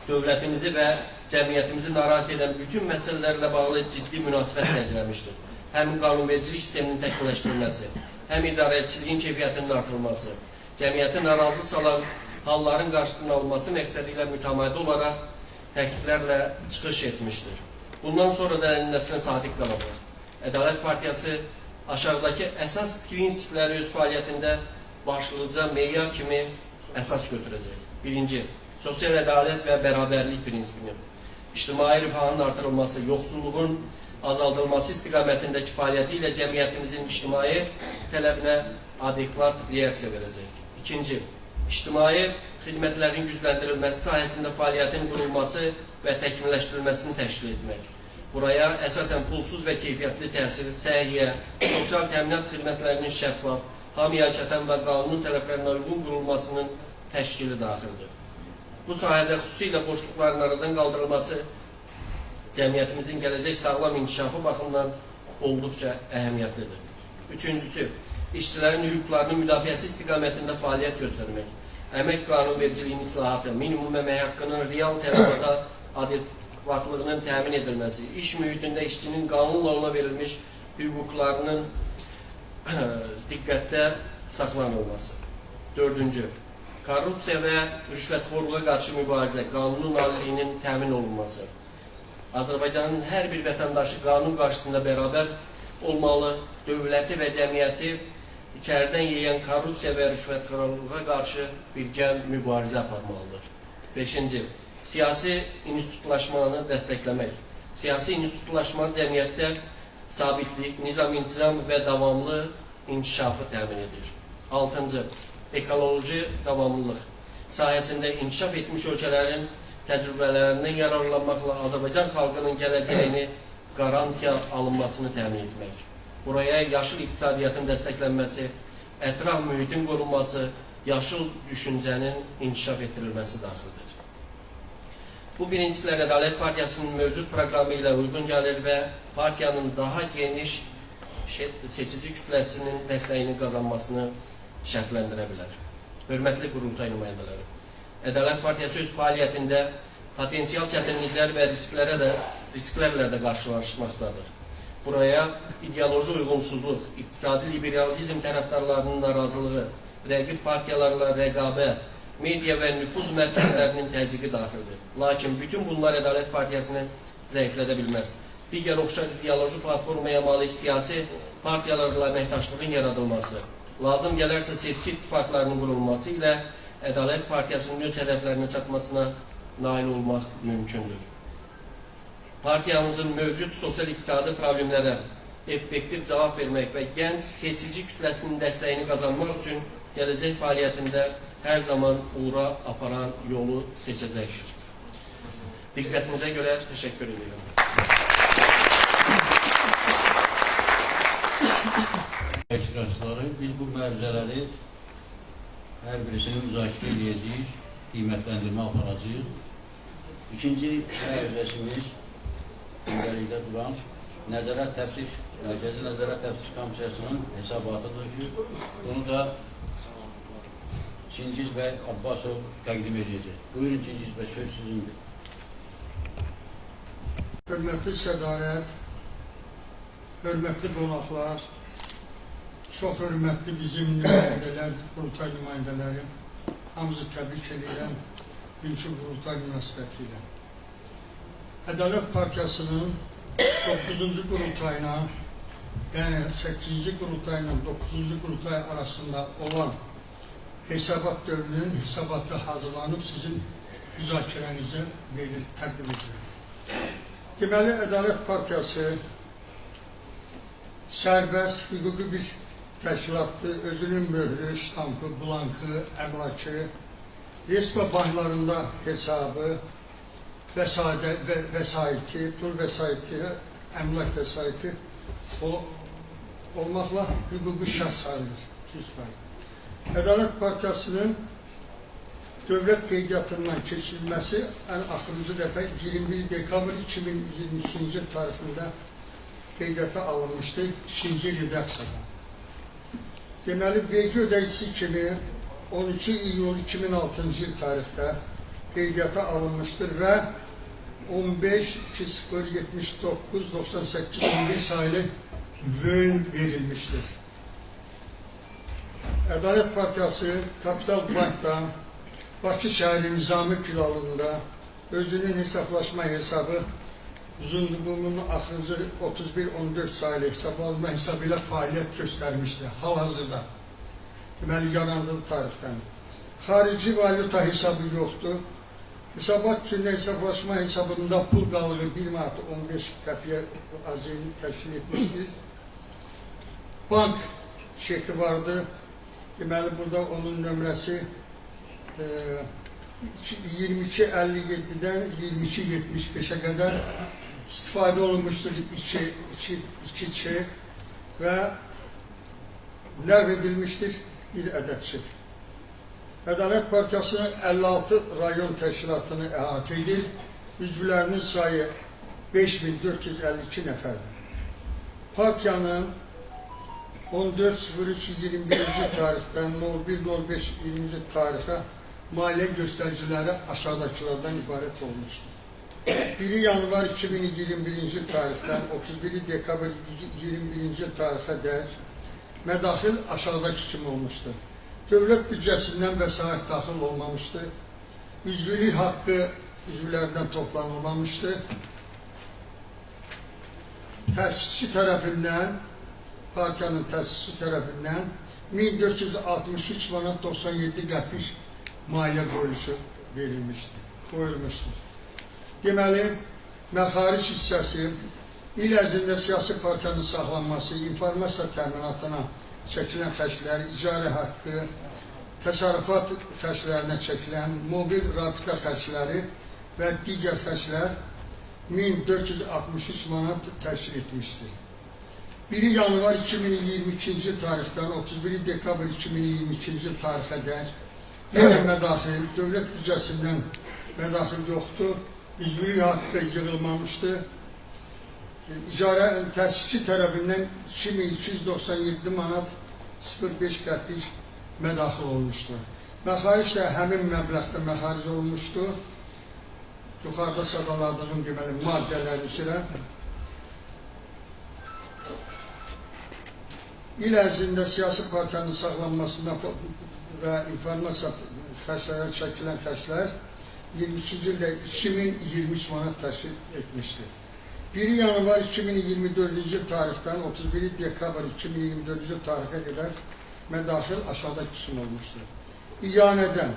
dövlətimizi və cəmiyyətimizi narahat edən bütün məsələlərlə bağlı ciddi münasibət sərgiləmişdir. Həm qanunvericilik sisteminin təkmilləşdirilməsi, həm idarəçiliyin keyfiyyətinin artırılması, cəmiyyəti narazı salan halların qarşısının alınması məqsədi ilə mütəmadi olaraq təkliflərlə çıxış etmişdir. Bundan sonra da ənənəsinə sadiq qalacaq. Ədalət Partiyası aşağıdakı əsas prinsipləri öz fəaliyyətində başlıca meyar kimi əsas götürəcək. Birinci, Sosial ədalət və bərabərlik prinsipini, ictimai rifahın artırılması, yoxsulluğun azaldılması istiqamətindəki fəaliyyəti ilə cəmiyyətimizin ictimai tələbinə adekvat reaksiya verəcək. İkinci, ictimai xidmətlərin gücləndirilməsi sahəsində fəaliyyətin qurulması və təkmilləşdirilməsini təşkil etmək. Buraya əsasən pulsuz və keyfiyyətli təhsil, səhiyyə, sosial təminat xidmətlərinin şəffaf, hamıya çatan və qanun tələblərinə uyğun qurulmasının təşkili daxildir. Bu sahədə xüsusilə boşluqların aradan qaldırılması cəmiyyətimizin gələcək sağlam inkişafı baxımından olduqca əhəmiyyətlidir. Üçüncüsü, işçilərin hüquqlarının müdafiəsi istiqamətində fəaliyyət göstərmək, əmək qanunvericiliyinin islahatı, minimum əmək haqqının real tələbata adekvatlığının təmin edilməsi, iş mühitində işçinin qanunla ona verilmiş hüquqlarının diqqətdə saxlanılması. Dördüncü, korrupsiya və rüşvətxorluğa qarşı mübarizə, qanunun aliliyinin təmin olunması. Azərbaycanın hər bir vətəndaşı qanun qarşısında bərabər olmalı, dövləti və cəmiyyəti içəridən yeyən korrupsiya və rüşvətxorluğa qarşı birgə mübarizə aparmalıdır. Beşinci, siyasi institutlaşmanı dəstəkləmək. Siyasi institutlaşma cəmiyyətdə sabitlik, nizam-intizam və davamlı inkişafı təmin edir. Altıncı, ekoloji davamlılıq sahəsində inkişaf etmiş ölkələrin təcrübələrindən yararlanmaqla Azərbaycan xalqının gələcəyini qarantiya alınmasını təmin etmək. Buraya yaşıl iqtisadiyyatın dəstəklənməsi, ətraf mühitin qorunması, yaşıl düşüncənin inkişaf etdirilməsi daxildir. Bu prinsiplər Ədalət Partiyasının mövcud proqramı ilə uyğun gəlir və partiyanın daha geniş seçici kütləsinin dəstəyini qazanmasını şərtləndirə bilər. Hörmətli qurultay nümayəndələri, Ədalət Partiyası öz fəaliyyətində potensial çətinliklər və risklərlə də qarşılaşmaqdadır. Buraya ideoloji uyğunsuzluq, iqtisadi liberalizm tərəfdarlarının narazılığı, rəqib partiyalarla rəqabət, media və nüfuz mərkəzlərinin təzyiqi daxildir. Lakin bütün bunlar Ədalət Partiyasını zəiflədə bilməz. Digər oxşar ideoloji platformaya malik siyasi partiyalarla əməkdaşlığın yaradılması, lazım gələrsə seçki ittifaqlarının qurulması ilə Ədalət Partiyasının öz hədəflərinə çatmasına nail olmaq mümkündür. Partiyamızın mövcud sosial-iqtisadi problemlərə effektiv cavab vermək və gənc seçici kütləsinin dəstəyini qazanmaq üçün gələcək fəaliyyətində hər zaman uğura aparan yolu seçəcəkdir. Diqqətinizə görə təşəkkür edirəm. İştirakçıları, biz bu məruzələri hər birisini müzakirə edəcəyik, qiymətləndirmə aparacağıq. İkinci məruzəsimiz gündəlikdə duran Nəzarət Təftiş, Mərkəzi Nəzarət Təftiş Komissiyasının hesabatıdır ki, bunu da Çingiz bəy Abbasov təqdim edəcək. Buyurun Çingiz bəy, söz sizindir. Hörmətli sədarət, hörmətli qonaqlar, çox hörmətli bizim nümayəndələr, qurultay nümayəndələri, hamınızı təbrik edirəm bugünkü qurultay münasibəti ilə. Ədalət Partiyasının 9-cu qurultayına, yəni 8-ci qurultayla 9-cu qurultay arasında olan hesabat dövrünün hesabatı hazırlanıb sizin müzakirənizə verilir, təqdim edilir. Deməli, Ədalət Partiyası sərbəst hüquqi bir təşkilatdır. Özünün möhrü, ştampı, blankı, əmlakı, resmi banklarında hesabı, vəsaiti, pul vəsaiti, əmlak vəsaiti olmaqla hüquqi şəxs sayılır. Ədalət Partiyasının dövlət qeydiyyatından keçirilməsi ən axırıncı dəfə 21 dekabr 2023-cü il tarixində qeydiyyata alınmışdı ikinci redaksiyada. Deməli, vergi ödəyicisi kimi 12 iyul 2006-cı il tarixdə qeydiyyata alınmışdır və 15 20 79 98 11 sayılı völ verilmişdir. Ədalət Partiyası Kapital Bankda Bakı şəhəri Nizami filialında özünün hesablaşma hesabı Zundubumun axırıncı 31-14 sayılı hesablanma hesabı ilə fəaliyyət göstərmişdir hal-hazırda. Deməli, yarandığı tarixdən. Xarici valyuta hesabı yoxdur. Hesabat gününə hesablaşma hesabında pul qalığı 1 manat 15 qəpiyə azını təşkil etmişdir. Bank çeki vardı. Deməli, burada onun nömrəsi 22.57-dən 22.75-ə qədər istifadə olunmuşdur 2 çek və ləğv edilmişdir bir ədəd çek. Ədalət Partiyasının 56 rayon təşkilatını əhatə edir. Üzvlərinin sayı 5452 nəfərdir. Partiyanın 14.03.21-ci tarixdən 01.05.20-ci tarixə maliyyə göstəriciləri aşağıdakılardan ibarət olmuşdur. 1 yanvar 2021-ci tarixdən 31 dekabr 2021-ci tarixə dək mədaxil aşağıdakı kimi olmuşdur. Dövlət büdcəsindən vəsait daxil olmamışdı. Üzvlük haqqı üzvlərdən toplanılmamışdı. Təsisçi tərəfindən, partiyanın təsisçi tərəfindən 1463 manat 97 qəpik maliyyə qoyuluşu verilmişdi, qoyulmuşdur. Deməli, məxaric hissəsi il ərzində siyasi partiyanın saxlanması, informasiya təminatına çəkilən xərclər, icarə haqqı, təsərrüfat xərclərinə çəkilən mobil rabitə xərcləri və digər xərclər 1463 manat təşkil etmişdir. 1 yanvar 2022-ci tarixdən 31 dekabr 2022-ci tarixə dək yenə mədaxil, dövlət büdcəsindən mədaxil yoxdur, üzvlük haqqı yığılmamışdır. İcarə təsisçi tərəfindən 2297 manat 05 qəpik mədaxil olmuşdur. Məxaric də həmin məbləğdə məxaric olmuşdur. Yuxarıda sadaladığım deməli maddələr üzrə. İl ərzində siyasi partiyanın saxlanmasına və informasiya xərclərə çəkilən xərclər 22-ci ildə 2023 manat təşkil etmişdir. 1 yanvar 2024-cü tarixdən 31 dekabr 2024-cü tarixə qədər mədaxil aşağıdakı kimi olmuşdur. İyanədən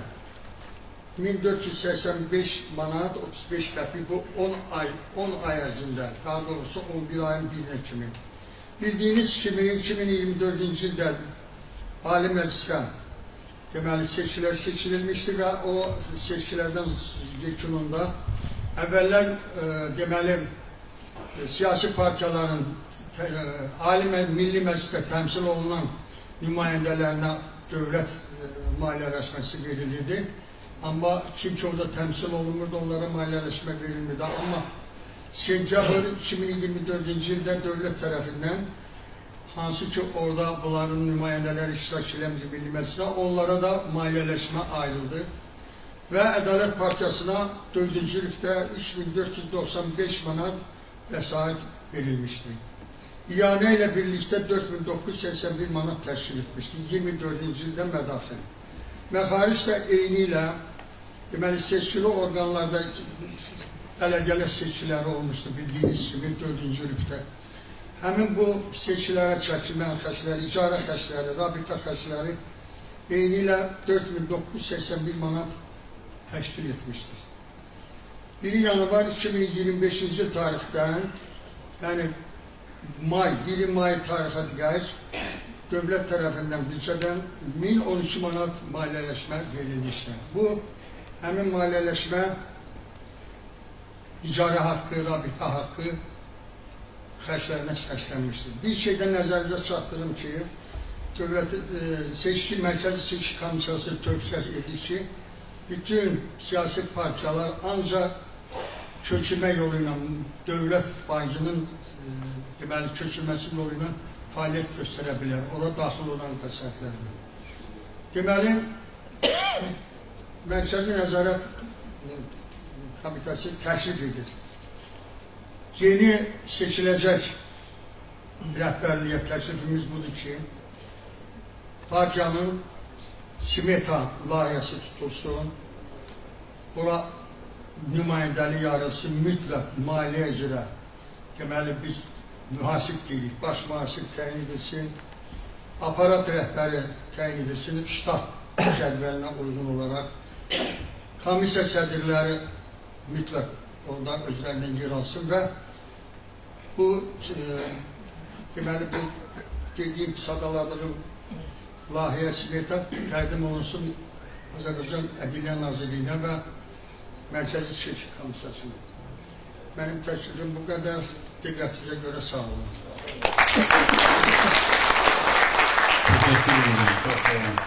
1485 manat 35 qəpik bu 10 ay ərzində, daha doğrusu 11 ayın birinə kimi. Bildiyiniz kimi 2024-cü ildə Ali Məclisə deməli seçkilər keçirilmişdi və o seçkilərdən yekununda əvvəllər deməli siyasi partiyaların Ali Milli Məclisdə təmsil olunan nümayəndələrinə dövlət maliyyələşməsi verilirdi. Amma kim ki orada təmsil olunmurdu, onlara maliyyələşmə verilmirdi. Amma sentyabr 2024-cü ildə dövlət tərəfindən hansı ki orada bunların nümayəndələri iştirak eləmirdi Milli Məclisdə, onlara da maliyyələşmə ayrıldı. Və Ədalət Partiyasına 4-cü ildə 3495 manat vəsait verilmişdi. İyanə ilə birlikdə 4981 manat təşkil etmişdi. 24-cü ildə mədaxil. Məxaric də eyni ilə deməli seçkili orqanlarda bələdiyyələr seçkiləri olmuşdu bildiyiniz kimi 4-cü ildə. Həmin bu seçkilərə çəkilən xərcləri, icarə xərcləri, rabitə xərcləri eyni ilə 4981 manat təşkil etmişdir. 1 yanvar 2025-ci tarixdən, yəni may, 20 may tarixə dək dövlət tərəfindən büdcədən 1012 manat maliyyələşmə verilmişdir. Bu, həmin maliyyələşmə icarə haqqı, rabitə haqqı xərclərinə xərclənmişdir. Bir şeydən nəzərinizə çatdırım ki, dövlət seçki Mərkəzi Seçki Komissiyası tövsiyə edir ki, bütün siyasi partiyalar ancaq köçürmə yolu ilə, dövlət bankının deməli köçürməsi yolu ilə fəaliyyət göstərə bilər. Ora daxil olan vəsaitlərdir. Deməli, Mərkəzi Nəzarət Komitəsi təklif edir. Yeni seçiləcək rəhbərliyə təklifimiz budur ki, partiyanın smeta layihəsi tutulsun, ora nümayəndəlik yarılsın, mütləq maliyyə üzrə, deməli biz mühasib deyirik, baş mühasib təyin edilsin, aparat rəhbəri təyin edilsin, ştat cədvəlinə uyğun olaraq Komissiya sədrləri mütləq orada özlərindən yer alsın və bu deməli bu dediyim, sadaladığım layihə smeta təqdim olunsun Azərbaycan Ədliyyə Nazirliyinə və Mərkəzi Seçki Komissiyasına. Mənim təklifim bu qədər. Diqqətinizə görə sağ olun. Teşekkür ederim. Çok sağ olun.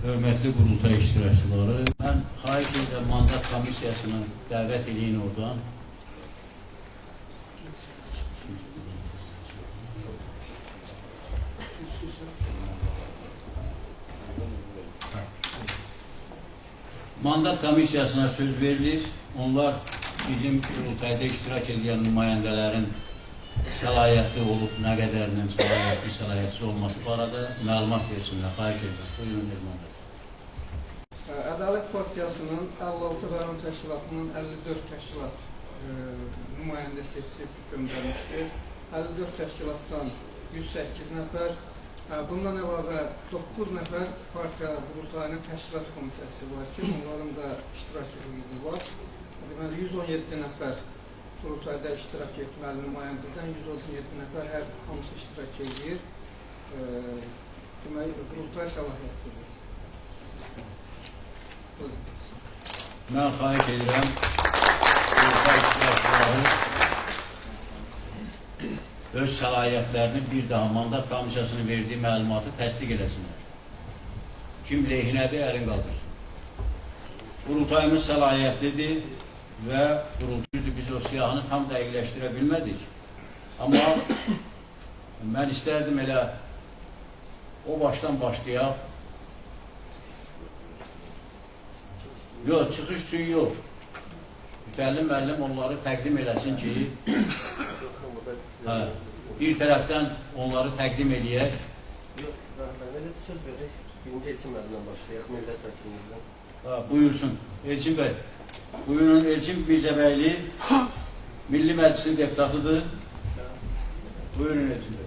Hörmətli qurultay iştirakçıları, mən xahiş edirəm mandat komissiyasını dəvət eləyin oradan. Mandat komissiyasına söz verilir. Onlar bizim qurultayda iştirak edən nümayəndələrin səlahiyyətli olub, nə qədərinin səlahiyyətli, səlahiyyətsiz olması barədə məlumat versinlər. Xahiş edirəm. Buyurun Elman bəy. Ədalət Partiyasının 56 rayon təşkilatının 54 təşkilat nümayəndə seçib göndərmişdir. 54 təşkilatdan 108 nəfər, bundan əlavə 9 nəfər partiya qurultayının təşkilat komitəsi var ki, onların da iştirak hüququ var. Deməli, 117 nəfər qurultayda iştirak etməli nümayəndədən 117 nəfər hər hamısı iştirak edir. Deməli, qurultay səlahiyyətlidir. Buyurun. Mən xahiş edirəm, qurultay iştirakçıları öz səlahiyyətlərini bir daha mandat komissiyasının verdiyi məlumatı təsdiq eləsinlər. Kim lehinədir, əlin qaldırsın. Qurultayımız səlahiyyətlidir və qurultayı biz o siyahını tam dəqiqləşdirə bilmədik. Amma mən istərdim elə o başdan başlayaq. Yox, çıxış üçün yox. Mütəllim müəllim onları təqdim eləsin ki, hə, bir tərəfdən onları təqdim eləyək. Yox, rəhbər, söz verək. Birinci Elçin müəllimdən başlayaq, millət vəkilimizdən. Ha, buyursun Elçin bəy. Buyurun Elçin Mirzəbəyli, Milli Məclisin deputatıdır. Buyurun Elçin bəy.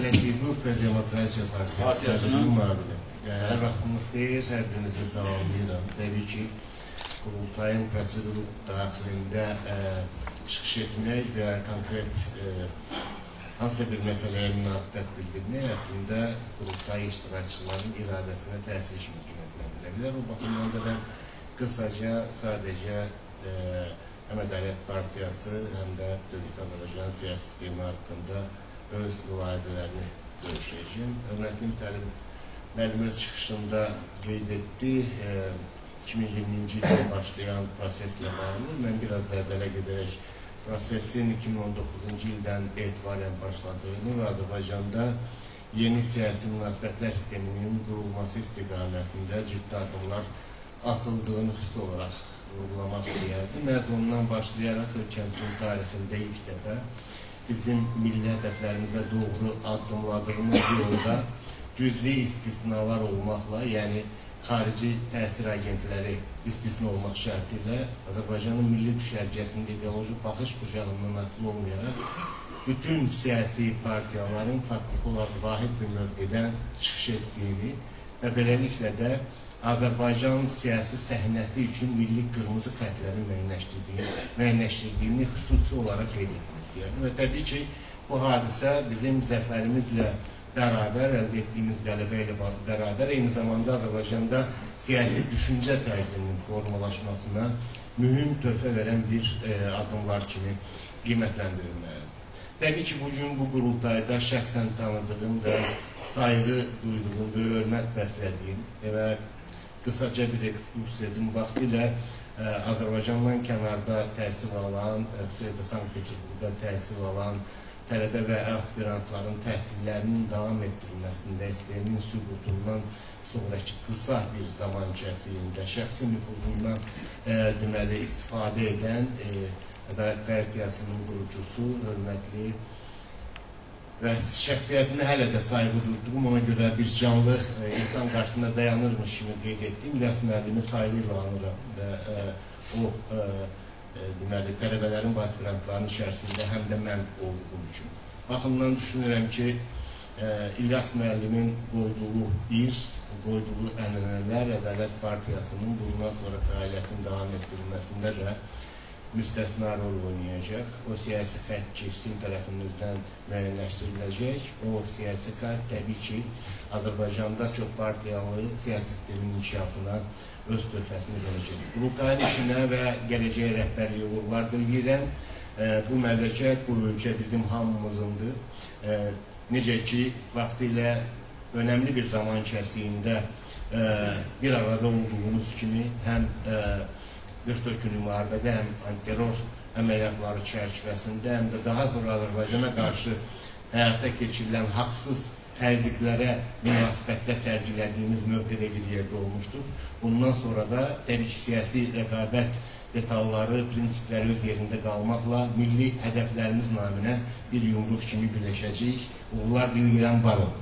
Milli Hüquq və Demokratiya Partiyası Partiyasının müavini. Hər vaxtınız xeyir, hər birinizi salamlayıram. Təbii ki, qurultayın proseduru daxilində çıxış etmək və konkret hansısa bir məsələyə münasibət bildirmək əslində qurultay iştirakçılarının iradəsinə təsir kimi qiymətləndirə bilər. O baxımdan da mən qısaca sadəcə həm Ədalət Partiyası, həm də Dövlət Azərbaycan siyasi sistemi haqqında öz mülahizələrimi görüşəcəyim. Hörmətli Mütəllib müəllim öz çıxışında qeyd etdi, 2020-ci ildə başlayan proseslə bağlı. Mən biraz da əvvələ gedərək prosesin 2019-cu ildən etibarən başladığını və Azərbaycanda yeni siyasi münasibətlər sisteminin qurulması istiqamətində ciddi addımlar atıldığını xüsusi olaraq vurğulamaq istəyərdim. Məhz ondan başlayaraq ölkəmizin tarixində ilk dəfə bizim milli hədəflərimizə doğru addımladığımız yolda cüzi istisnalar olmaqla, yəni xarici təsir agentləri istisna olmaq şərti ilə Azərbaycanın milli düşərgəsində ideoloji baxış bucağından asılı olmayaraq bütün siyasi partiyaların faktiki olaraq vahid bir mövqedən çıxış etdiyini və beləliklə də Azərbaycan siyasi səhnəsi üçün milli qırmızı xətləri müəyyənləşdirdiyini xüsusi olaraq qeyd etmək istəyirəm. Və təbii ki, bu hadisə bizim zəfərimizlə bərabər, əldə etdiyimiz qələbə ilə bərabər, eyni zamanda Azərbaycanda siyasi düşüncə tərzinin formalaşmasına mühüm töhfə verən bir addımlar kimi qiymətləndirilməlidir. Təbii ki, bugün bu qurultayda şəxsən tanıdığım və sayğı duyduğum, böyük hörmət bəslədiyim və qısaca bir ekskurs edim. Vaxtilə Azərbaycandan kənarda təhsil alan, xüsusilə də Sankt-Peterburqda təhsil alan tələbə və aspirantların təhsillərinin davam etdirilməsində SSR-nin süqutundan sonraki qısa bir zaman kəsiyində şəxsi nüfuzundan deməli istifadə edən Ədalət Partiyasının qurucusu, hörmətli və şəxsiyyətinə hələ də sayğı duyduğum, ona görə bir canlı insan qarşısında dayanırmış kimi qeyd etdiyim İlyas müəllimi sayğı ilə anıram və o deməli, tələbələrin və aspirantların içərisində həm də mən olduğum üçün. Baxımdan düşünürəm ki, İlyas müəllimin qoyduğu iz, qoyduğu ənənələr Ədalət Partiyasının bundan sonra fəaliyyətin davam etdirilməsində də müstəsna rol oynayacaq. O siyasi xətt ki, sizin tərəfinizdən müəyyənləşdiriləcək, o siyasi xətt təbii ki, Azərbaycanda çox partiyalı siyasi sistemin inkişafına öz töhfəsini verəcək. Qurultayın işinə və gələcəyə rəhbərliyə uğurlar diləyirəm. Bu məmləkət, bu ölkə bizim hamımızındır. Necə ki, vaxtilə önəmli bir zaman kəsiyində bir arada olduğumuz kimi həm 44 günlük müharibədə, həm antiterror əməliyyatları çərçivəsində, həm də daha sonra Azərbaycana qarşı həyata keçirilən haqsız təzyiqlərə münasibətdə sərgilədiyimiz mövqedə bir yerdə olmuşdur. Bundan sonra da təbii ki, siyasi rəqabət detalları, prinsipləri öz yerində qalmaqla milli hədəflərimiz naminə bir yumruq kimi birləşəcəyik. Uğurlar diləyirəm, var olun.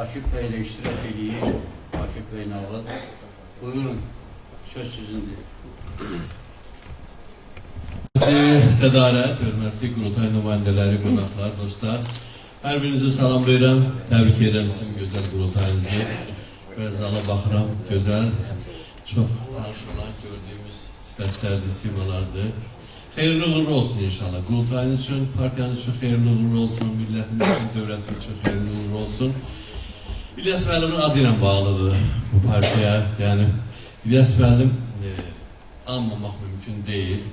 Akif Bey ilə iştirak edir. Akif Bey Nağıl. Buyurun, söz sizindir. Hörmətli sədarət, hörmətli qurultay nümayəndələri, qonaqlar, dostlar. Hər birinizi salamlayıram, təbrik edirəm sizin gözəl qurultayınızı. Və zala baxıram, gözəl, çox tanış olan gördüyümüz sifətlərdir, simalardır. Xeyirli uğurlu olsun inşallah. Qurultayınız üçün, partiyanız üçün xeyirli uğurlu olsun, millətimiz üçün, dövlətimiz üçün xeyirli uğurlu olsun. İlyas müəllimin adı ilə bağlıdır bu partiya. Yəni İlyas müəllim anmamaq mümkün deyil.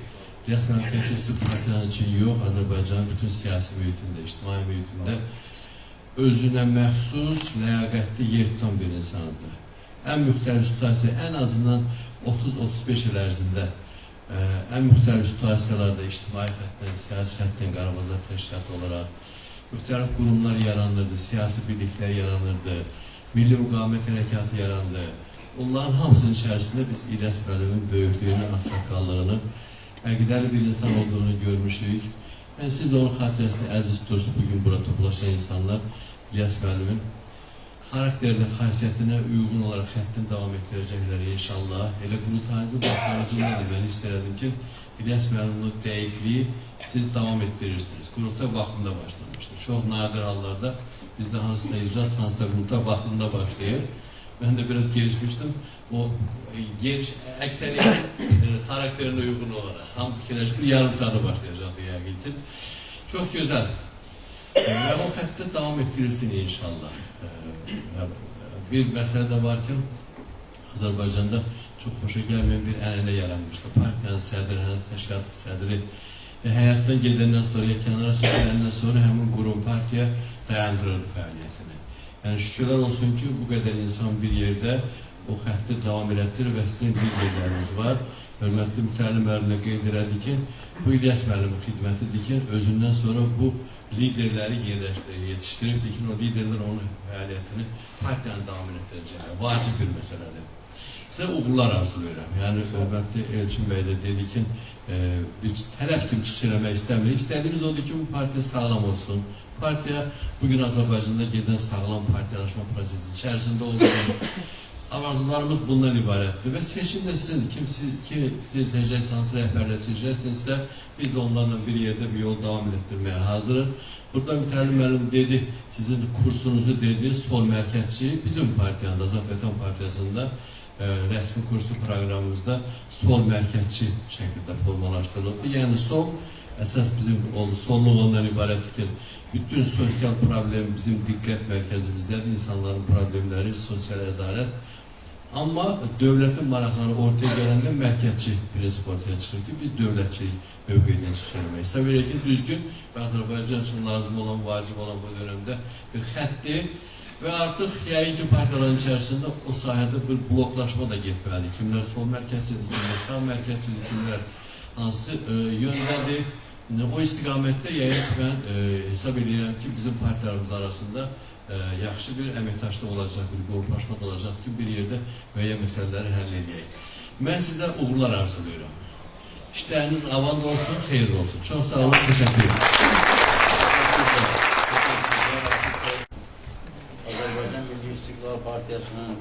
İlyas müəllim təkcə sırf partiyanın üçün yox, Azərbaycanın bütün siyasi mühitində, ictimai mühitində özünə məxsus, ləyaqətli yer tutan bir insandır. Ən müxtəlif situasiya, ən azından 30-35 il ərzində ən müxtəlif situasiyalarda ictimai xəttdən, siyasi xəttdən Qarabazar təşkilatı olaraq müxtəlif qurumlar yaranırdı, siyasi birliklər yaranırdı, Milli Müqavimət Hərəkatı yarandı. Onların hamısının içərisində biz İlyas müəllimin böyüklüyünü, ağsaqqallığını, əqidəli bir insan olduğunu görmüşük. Yəni siz də onun xatirəsini əziz tutursunuz. Bugün bura toplaşan insanlar İlyas müəllimin xarakterinə, xasiyyətinə uyğun olaraq xəttini davam etdirəcəklər inşallah. Elə qurultayınızın başlanğıcında da mən hiss elədim ki, İlyas müəllimin o dəqiqliyi siz davam etdirirsiniz. Qurultay vaxtında başlamışdır. Çox nadir hallarda bizdə hansısa iclas, hansısa qurultay vaxtında başlayır. Mən də biraz gecikmişdim. O geniş əksəriyyətin xarakterinə uyğun olaraq hamı fikirləşir, yarım saata başlayacaqdı yəqin ki. Çox gözəl. Və o xəttdə davam etdirilsin inşallah. Bir məsələ də var ki, Azərbaycanda çox xoşa gəlməyən bir ənənə yaranmışdı. Partiyanın sədri, hansı təşkilatın sədri həyatdan gedəndən sonra, ya kənara çəkiləndən sonra həmin qurum partiya dayandırırdı fəaliyyətini. Yəni şükürlər olsun ki, bu qədər insan bir yerdə o xətti davam elətdirir və sizin liderləriniz var. Hörmətli Mütəllim müəllim də qeyd elədi ki, bu İlyas müəllimin xidmətidir ki, özündən sonra bu liderləri yetişdiribdir ki, o liderlər onun fəaliyyətini partiyanı davam etdirəcəklər. Vacib bir məsələdir. Sizə uğurlar arzulayıram. Yəni, hörmətli Elçin bəy də dedi ki, bir tərəf kimi çıxış eləmək istəmirik. İstədiyimiz odur ki, bu partiya sağlam olsun. Partiya bugün Azərbaycanda gedən sağlam partiyalaşma prosesi içərisində olsun. Arzularımız bundan ibarətdir və seçim də sizin, kim siz seçəcəksiniz, hansı rəhbərlə seçəcəksinizsə, biz də onlarla bir yerdə bir yol davam etdirməyə hazırıq. Burada Mütəllim müəllim dedi, sizin kursunuzu dedi, sol mərkəzçi bizim partiyanın, Azad Vətən Partiyasında rəsmi kursu proqramımızda sol mərkəzçi şəkildə formalaşdırıldı. Yəni sol, əsas bizim solluq ondan ibarətdir ki, bütün sosial problem bizim diqqət mərkəzimizdədir, insanların problemləri, sosial ədalət. Amma dövlətin maraqları ortaya gələndə mərkəzçi prinsip ortaya çıxır ki, biz dövlətçilik mövqeyindən çıxış eləmək. Hesab edək ki, düzgün və Azərbaycan üçün lazım olan, vacib olan bu dönəmdə bir xəttdir və artıq yəqin ki, partiyaların içərisində o sahədə bir bloklaşma da getməlidir. Kimlər sol mərkəzçidir, kimlər sağ mərkəzçidir, kimlər hansı yöndədir. O istiqamətdə yəqin ki, mən hesab edirəm ki, bizim partiyalarımız arasında yaxşı bir əməkdaşlıq olacaq, bir qruplaşma da olacaq ki, bir yerdə müəyyən məsələləri həll edək. Mən sizə uğurlar arzulayıram. İşləriniz avant olsun, xeyirli olsun. Çox sağ olun, təşəkkür edirəm. Azərbaycan Milli İstiqlal Partiyasının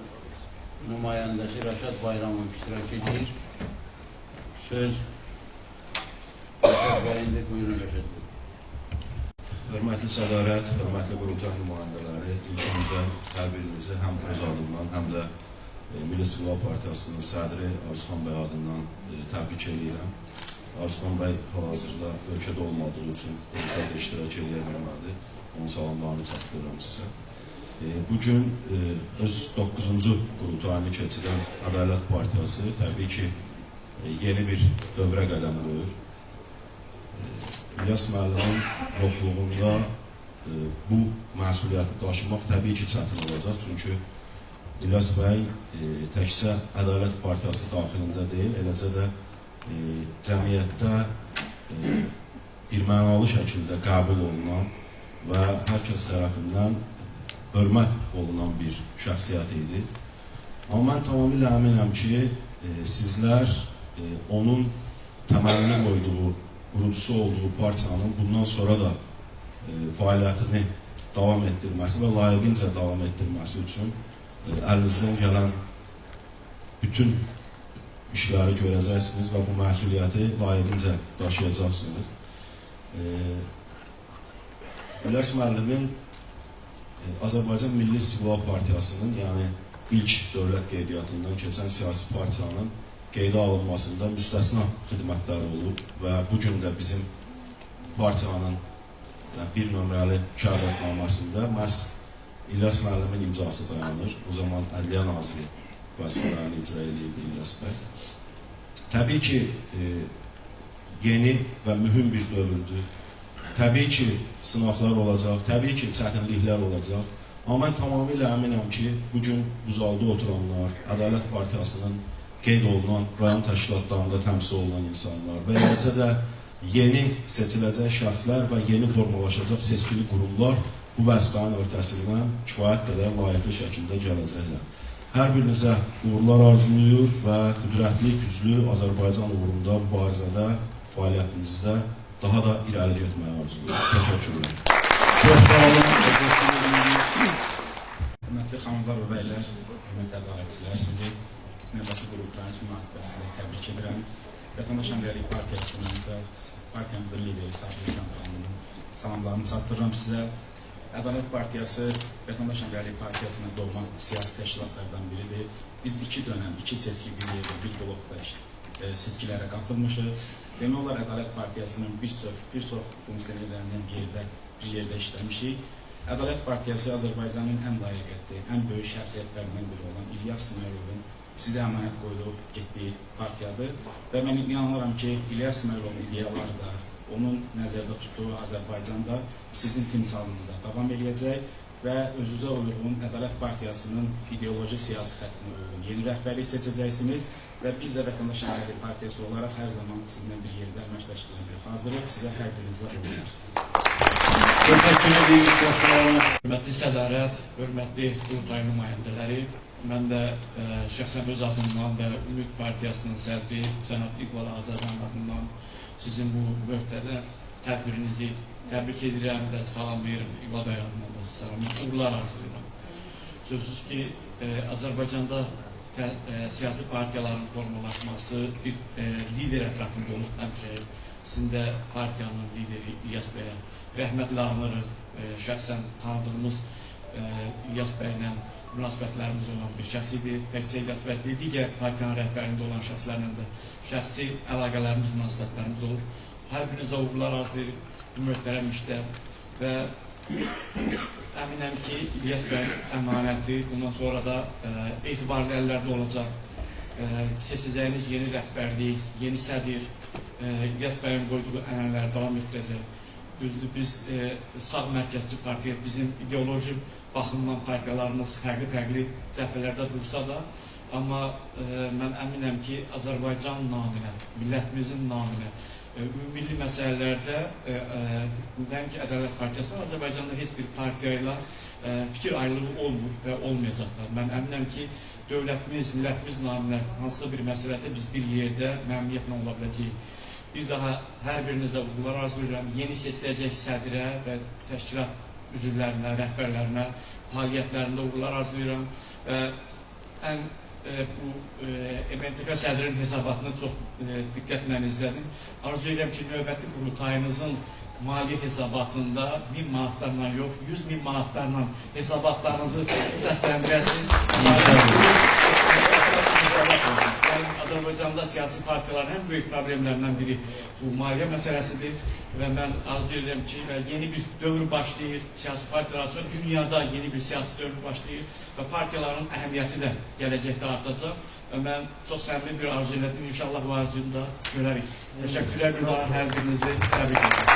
nümayəndəsi Rəşad Bayramov iştirak edir. Söz Rəşad və indi buyurun Rəşad bəy. Hörmətli sədarət, hörmətli qurultay nümayəndələri, ilk öncə hər birinizi həm öz adımdan, həm də Milli İstiqlal Partiyasının sədri Arzuxan bəy adından təbrik edirəm. Arzuxan bəy hal-hazırda ölkədə olmadığı üçün qurultayda iştirak edə bilmədi. Onun salamlarını çatdırıram sizə. Bugün öz 9-cu qurultayını keçirən Ədalət Partiyası təbii ki, yeni bir dövrə qədəm qoyur. İlyas müəllimin yoxluğunda bu məsuliyyəti daşımaq təbii ki, çətin olacaq. Çünki İlyas bəy təkcə Ədalət Partiyası daxilində deyil, eləcə də cəmiyyətdə birmənalı şəkildə qəbul olunan və hər kəs tərəfindən hörmət olunan bir şəxsiyyət idi. Amma mən tamamilə əminəm ki, sizlər onun təməlini qoyduğu, qurucusu olduğu partiyanın bundan sonra da fəaliyyətini davam etdirməsi və layiqincə davam etdirməsi üçün əlinizdən gələn bütün işləri görəcəksiniz və bu məsuliyyəti layiqincə daşıyacaqsınız. İlyas müəllimin Azərbaycan Milli İstiqlal Partiyasının, yəni ilk dövlət qeydiyyatından keçən siyasi partiyanın qeydə alınmasında müstəsna xidmətləri olub və bu gün də bizim partiyanın bir nömrəli şəhadətnaməsində məhz İlyas müəllimin imzası dayanır. O zaman Ədliyyə Naziri vəzifələrini icra edirdi İlyas bəy. Təbii ki, yeni və mühüm bir dövrdür. Təbii ki, sınaqlar olacaq, təbii ki, çətinliklər olacaq. Amma mən tamamilə əminəm ki, bugün bu zalda oturanlar, Ədalət Partiyasının qeyd olunan rayon təşkilatlarında təmsil olunan insanlar və eləcə də yeni seçiləcək şəxslər və yeni formalaşacaq seçkili qurumlar bu vəzifənin öhdəsindən kifayət qədər layiqli şəkildə gələcəklər. Hər birinizə uğurlar arzulayır və qüdrətli, güclü Azərbaycan uğrunda mübarizədə, fəaliyyətinizdə daha da irəli getməyi arzulayır. Təşəkkürlər. Çox sağ olun. Hörmətli xanımlar və bəylər, hörmətli ədalətçilər, sizi növbəti qurultayınız münasibətilə təbrik edirəm. Vətəndaş Həmrəylik Partiyasının və partiyamızın lideri Sabir Şamxanlının salamlarını çatdırıram sizə. Ədalət Partiyası Vətəndaş Həmrəylik Partiyasına doğma siyasi təşkilatlardan biridir. Biz iki dönəm, iki seçki bir yerdə, bir blokda seçkilərə qatılmışıq. Demək olar Ədalət Partiyasının bir çox funksionerlərindən bir yerdə işləmişik. Ədalət Partiyası Azərbaycanın ən layiqətli, ən böyük şəxsiyyətlərindən biri olan İlyas İsmayılovun sizə əmanət qoyduğu, getdiyi partiyadır. Və mən inanıram ki, İlyas İsmayılovun ideyaları da, onun nəzərdə tutduğu Azərbaycanda sizin timsalınızda davam eləyəcək və özünüzə uyğun Ədalət Partiyasının ideoloji siyasi xəttinə uyğun yeni rəhbərlik seçəcəksiniz və biz də Vətəndaş Həmrəylik Partiyası olaraq hər zaman sizinlə bir yerdə əməkdaşlıq hazırıq. Sizə hər birinizə uğurlar. Hörmətli sədarət, hörmətli qurultay nümayəndələri, mən də şəxsən öz adımdan və Ümid Partiyasının sədri cənab İqbal Azərxan adından sizin bu möhtərəm tədbirinizi təbrik edirəm və salamlayıram. İqbal bəy adından da salamlayıram, uğurlar arzulayıram. Sözsüz ki, Azərbaycanda siyasi partiyaların formalaşması bir lider ətrafında olub həmişə. Sizin də partiyanın lideri İlyas bəyə rəhmətlə anırıq. Şəxsən tanıdığımız İlyas bəylə münasibətlərimiz olan bir şəxs idi. Təkcə İlyas bəy deyil, digər partiyanın rəhbərliyində olan şəxslərlə də şəxsi əlaqələrimiz, münasibətlərimiz olur. Hər birinizə uğurlar arzulayırıq bu möhtərəm işdə və əminəm ki, İlyas bəyin əmanəti bundan sonra da etibarlı əllərdə olacaq. Seçəcəyiniz yeni rəhbərlik, yeni sədir, İlyas bəyin qoyduğu ənənələri davam etdirəcək. Düzdür, biz sağ mərkəzçi partiya, bizim ideoloji baxımdan partiyalarımız fərqli-fərqli cəbhələrdə dursa da, amma mən əminəm ki, Azərbaycan naminə, millətimizin naminə, ümumilli məsələlərdə nəinki Ədalət Partiyasının, Azərbaycanda heç bir partiya ilə fikir ayrılığı olmur və olmayacaqlar. Mən əminəm ki, dövlətimiz, millətimiz naminə hansısa bir məsələdə biz bir yerdə məmnuniyyətlə ola biləcəyik. Bir daha hər birinizə uğurlar arzulayıram. Yeni seçiləcək sədrə və təşkilat üzvlərinə, rəhbərlərinə fəaliyyətlərində uğurlar arzulayıram və ən bu MNTK sədrinin hesabatını çox diqqətlə izlədim. Arzu edirəm ki, növbəti qurultayınızın maliyyə hesabatında 1000 manatlarla yox, 100 min manatlarla hesabatlarınızı səsləndirəsiniz. Yəni, Azərbaycanda siyasi partiyaların ən böyük problemlərindən biri bu maliyyə məsələsidir və mən arzu edirəm ki, və yeni bir dövr başlayır, siyasi partiyalar üçün dünyada yeni bir siyasi dövr başlayır və partiyaların əhəmiyyəti də gələcəkdə artacaq və mən çox səmimi bir arzu elədim, İnşallah bu arzuyu da görərik. Təşəkkürlər bir daha hər birinizi təbrik edirəm.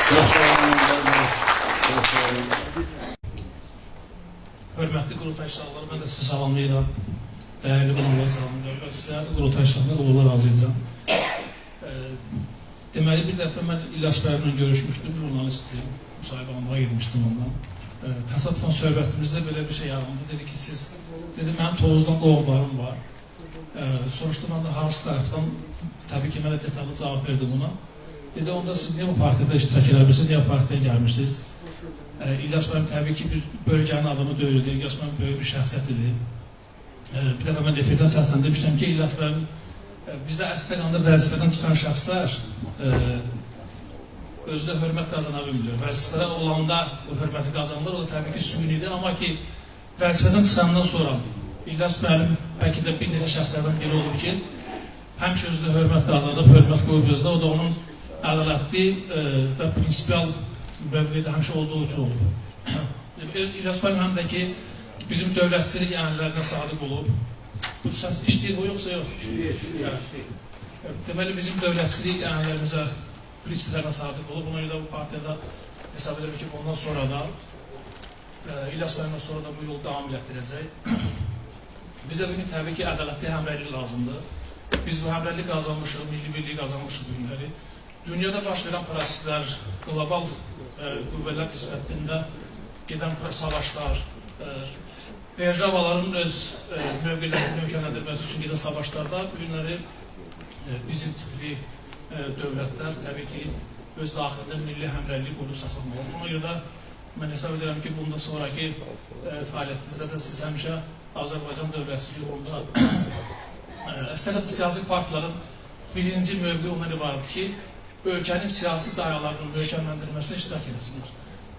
Çox sağ olun. Çox sağ olun. Hörmətli qurultayçılar, mən də sizi salamlayıram. Dəyərli qonaqları salamlayıram və sizə qurultayçılarına uğurlar arzu edirəm. Deməli, bir dəfə mən İlyas bəyimlə görüşmüşdüm, jurnalistdim, müsahibə almağa getmişdim ondan. Təsadüfən söhbətimizdə belə bir şey yarandı. Dedi ki, siz, dedi, mənim Tovuzdan qohumlarım var. Soruşdum, mən də hansı tərəfdən, təbii ki, mənə detallı cavab verdim ona. Dedi, onda siz niyə bu partiyada iştirak edə bilirsiniz, niyə bu partiyaya gəlmişsiniz? İlyas müəllim təbii ki, bir bölgənin adamı deyildi, İlyas müəllim böyük bir şəxsiyyət idi. Bir dəfə mən efirdən səsləndirmişdim ki, İlyas müəllim, bizdə əslində qalanda vəzifədən çıxan şəxslər özdə hörmət qazana bilmir. Vəzifədə olanda o hörməti qazanılır, o da təbii ki, sünidir. Amma ki, vəzifədən çıxandan sonra İlyas müəllim bəlkə də bir neçə şəxslərdən biri olub ki, həmişə özdə hörmət qazanıb, hörmət qoyub özdə, o da onun ədalətli və prinsipial mövqedə həmişə olduğu üçün olub. İlyas müəllim həm də ki, bizim dövlətçilik ənənələrinə sadiq olub. Bu səs işləyir, o yoxsa yox? İşləyir. Deməli, bizim dövlətçilik ənənələrimizə, prinsiplərinə sadiq olub. Ona görə də bu partiyada hesab edirəm ki, bundan sonra da, İlyas müəllimdən sonra da bu yolu davam elətdirəcək. Bizə bugün təbii ki, ədalətli həmrəylik lazımdır. Biz bu həmrəylik qazanmışıq, milli birliyi qazanmışıq bu günləri. Dünyada baş verən proseslər, qlobal qüvvələr nisbətində gedən savaşlar, derjavaların öz mövqelərini möhkəmləndirməsi üçün gedən savaşlarda bu günləri bizim tipli dövlətlər təbii ki, öz daxilində milli həmrəylik qurub saxlamalıdır. Buna görə də mən hesab edirəm ki, bundan sonraki fəaliyyətinizdə də siz həmişə Azərbaycan dövlətçiliyi uğrunda əslində siyasi partiyaların birinci mövqeyi ondan ibarətdir ki, ölkənin siyasi dayalarının möhkəmləndirilməsinə iştirak edəsinlər.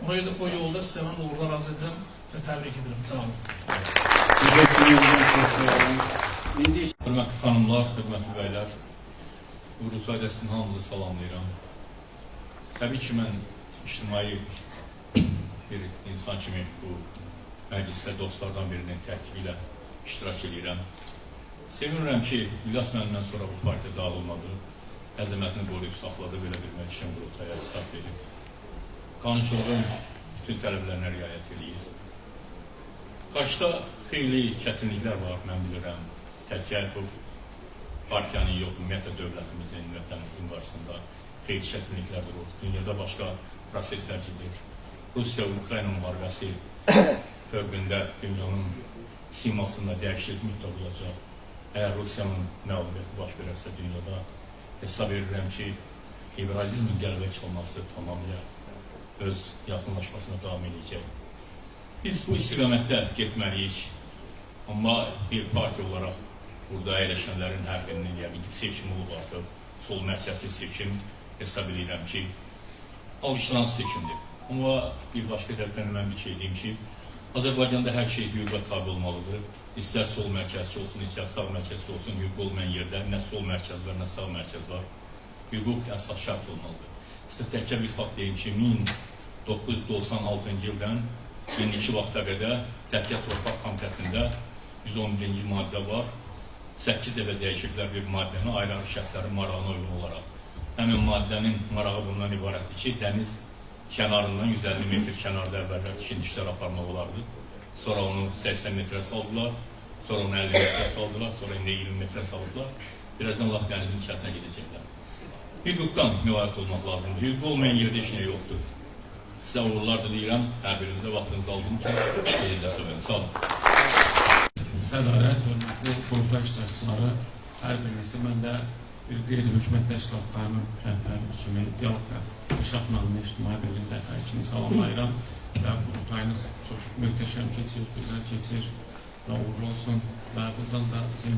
Ona görə də bu yolda sizə mən uğurlar arzu edirəm və təbrik edirəm. Sağ olun. Hörmətli xanımlar, hörmətli bəylər, qurultayda sizin hamınızı salamlayıram. Təbii ki, mən ictimai bir insan kimi bu məclisdə dostlardan birinin təklifi ilə iştirak edirəm. Sevinirəm ki, İlyas müəllimdən sonra bu partiya dağılmadı, əzəmətini qoruyub saxladı, belə bir məclisin qurultaya start verib. Qanunçılığın bütün tələblərinə riayət edir. Qarşıda xeyli çətinliklər var, mən bilirəm. Təkcə bu partiyanın yox, ümumiyyətlə dövlətimizin, vətənimizin qarşısında xeyli çətinliklər durur. Dünyada başqa proseslər gedir. Rusiya-Ukrayna müharibəsi fövqündə dünyanın simasında dəyişiklik mütləq olacaq. Əgər Rusiyanın məğlubiyyəti baş verərsə dünyada, hesab edirəm ki, liberalizmin qələbə çalması tamamilə öz yaxınlaşmasına davam edəcək. Biz bu istiqamətdə getməliyik. Amma bir partiya olaraq burada əyləşənlərin hər birinin yəqin ki, seçimi olub artıq. Sol mərkəzli seçim hesab edirəm ki, alqışlanan seçimdir. Amma bir başqa tərəfdən mən bir şey deyim ki, Azərbaycanda hər şey hüquqa tabi olmalıdır. İstər sol mərkəzçi olsun, istər sağ mərkəzçi olsun, hüquq olmayan yerdə nə sol mərkəz var, nə sağ mərkəz var. Hüquq əsas şərt olmalıdır. Sizə təkcə bir fakt deyim ki, 1996-cı ildən indiki vaxta qədər Təhkiyyat Torpaq Komitəsində 111-ci maddə var. 8 dəfə dəyişiblər bir maddəni ayrı-ayrı şəxslərin marağına uyğun olaraq. Həmin maddənin marağı bundan ibarətdir ki, dəniz kənarından 150 metr kənarda əvvəllər tikinti işlər aparmaq olardı. Sonra onu 80 metrə saldılar, sonra onu 50 metrə saldılar, sonra indi 20 metrə saldılar. Birazdan lap dənizin içərisinə gedəcəklər. Hüquqdan müvafiq olmaq lazımdır. Hüquq olmayan yerdə heç nə yoxdur. Sizə uğurlar diləyirəm. Hər birinizə vaxtınızı aldım ki, yerində sevin. Sağ olun. Sədarət, hörmətli qurultay iştirakçıları, hər birinizi mən də bir qeyri-hökumət təşkilatlarının rəhbəri kimi, Dialoq və İnkişaf Müəllimli İctimai Birliyinin rəhbəri kimi salamlayıram və qurultayınız çox möhtəşəm keçir, gözəl keçir. və uğurlu olsun və buradan da bizim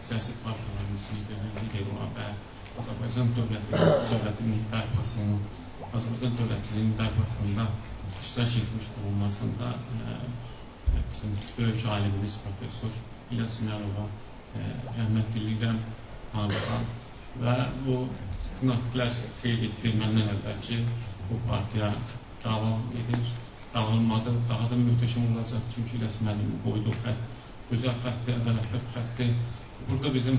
siyasi partiyalarımızın lideri olan və Azərbaycan dövlətinin bərpasının, Azərbaycan dövlətçiliyinin bərpasında iştirak etmiş olmasında bizim böyük alimimiz professor İlyas Ümərova rəhmət diləyirəm tanrıdan və bu natiqlər qeyd etdi məndən əvvəl ki, bu partiya davam edir, dağılmadı, daha da möhtəşəm olacaq. Çünki İlyas müəllimin qoyduğu xətt gözəl xəttdir, ədalətli xəttdir. Burada bizim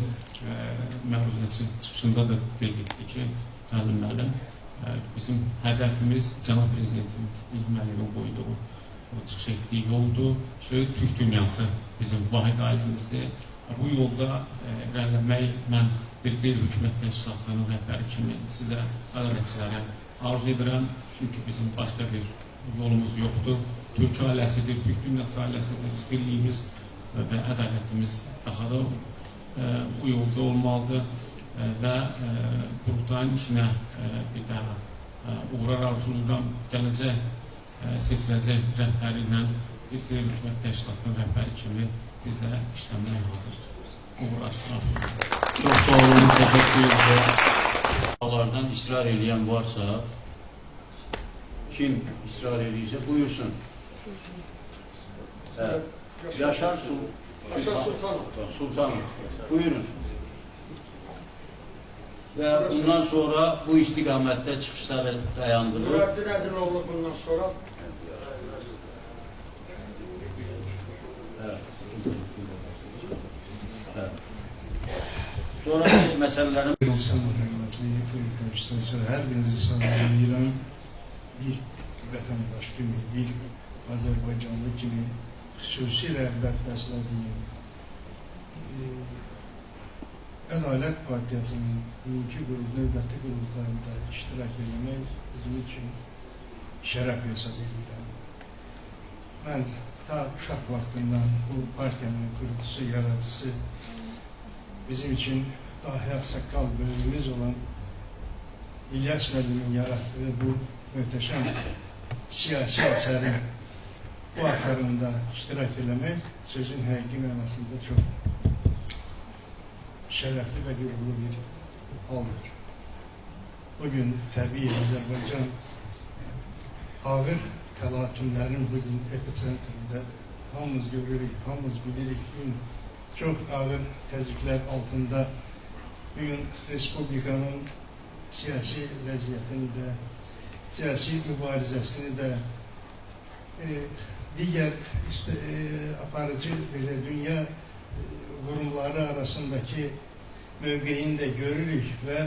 məruzəçi çıxışında da qeyd etdi ki, Təlim müəllim, bizim hədəfimiz cənab prezidentimiz İlham Əliyevin qoyduğu, çıxış etdiyi yoldur ki, Türk dünyası bizim vahid ailəmizdir. Bu yolda irəliləmək mən bir qeyri-hökumət təşkilatlarının rəhbəri kimi sizə, ədalətçilərə arzu edirəm. Çünki bizim başqa bir yolumuz yoxdur. Türk ailəsidir, Türk dünyası ailəsidir, birliyimiz və ədalətimiz daha da bu yolda olmalıdır və qurultayın işinə bir daha uğurlar arzulayıram. Gələcək seçiləcək rəhbəri ilə bir qeyri-hökumət təşkilatının rəhbəri kimi bizə işləməyə hazırdır. Uğur arzulayıram. Çox sağ olun, təşəkkür edirəm. Onlardan ısrar eləyən varsa, kim ısrar eləyirsə buyursun. Evet. Yaşar Sultanov. Sultanov. Buyurun. Və bundan sonra bu istiqamətdə çıxışları dayandırılır. Nurəddin Ədiloğlu bundan sonra. Evet. Evet. Sonra biz məsələlərin... Hər birinizi salamlayıram. Bir vətəndaş kimi, bir Azərbaycanlı kimi xüsusi rəğbət bəslədiyim Ədalət Partiyasının bugünkü növbəti qurultayında iştirak eləmək bizim üçün şərəf hesab edirəm. Mən ta uşaq vaxtından bu partiyanın kurucusu, yaradıcısı, bizim üçün dahi ağsaqqal böyüyümüz olan İlyas müəllimin yaratdığı bu möhtəşəm siyasi əsərin bu axarında iştirak eləmək sözün həqiqi mənasında çox şərəfli və qürurlu bir haldır. Bugün təbii Azərbaycan ağır təlatümlərin bugün episentrindədir. Hamımız görürük, hamımız bilirik. Bugün çox ağır təzyiqlər altında bugün Respublikanın siyasi vəziyyətini də, siyasi mübarizəsini də, digər aparıcı belə dünya qurumları arasındakı mövqeyini də görürük və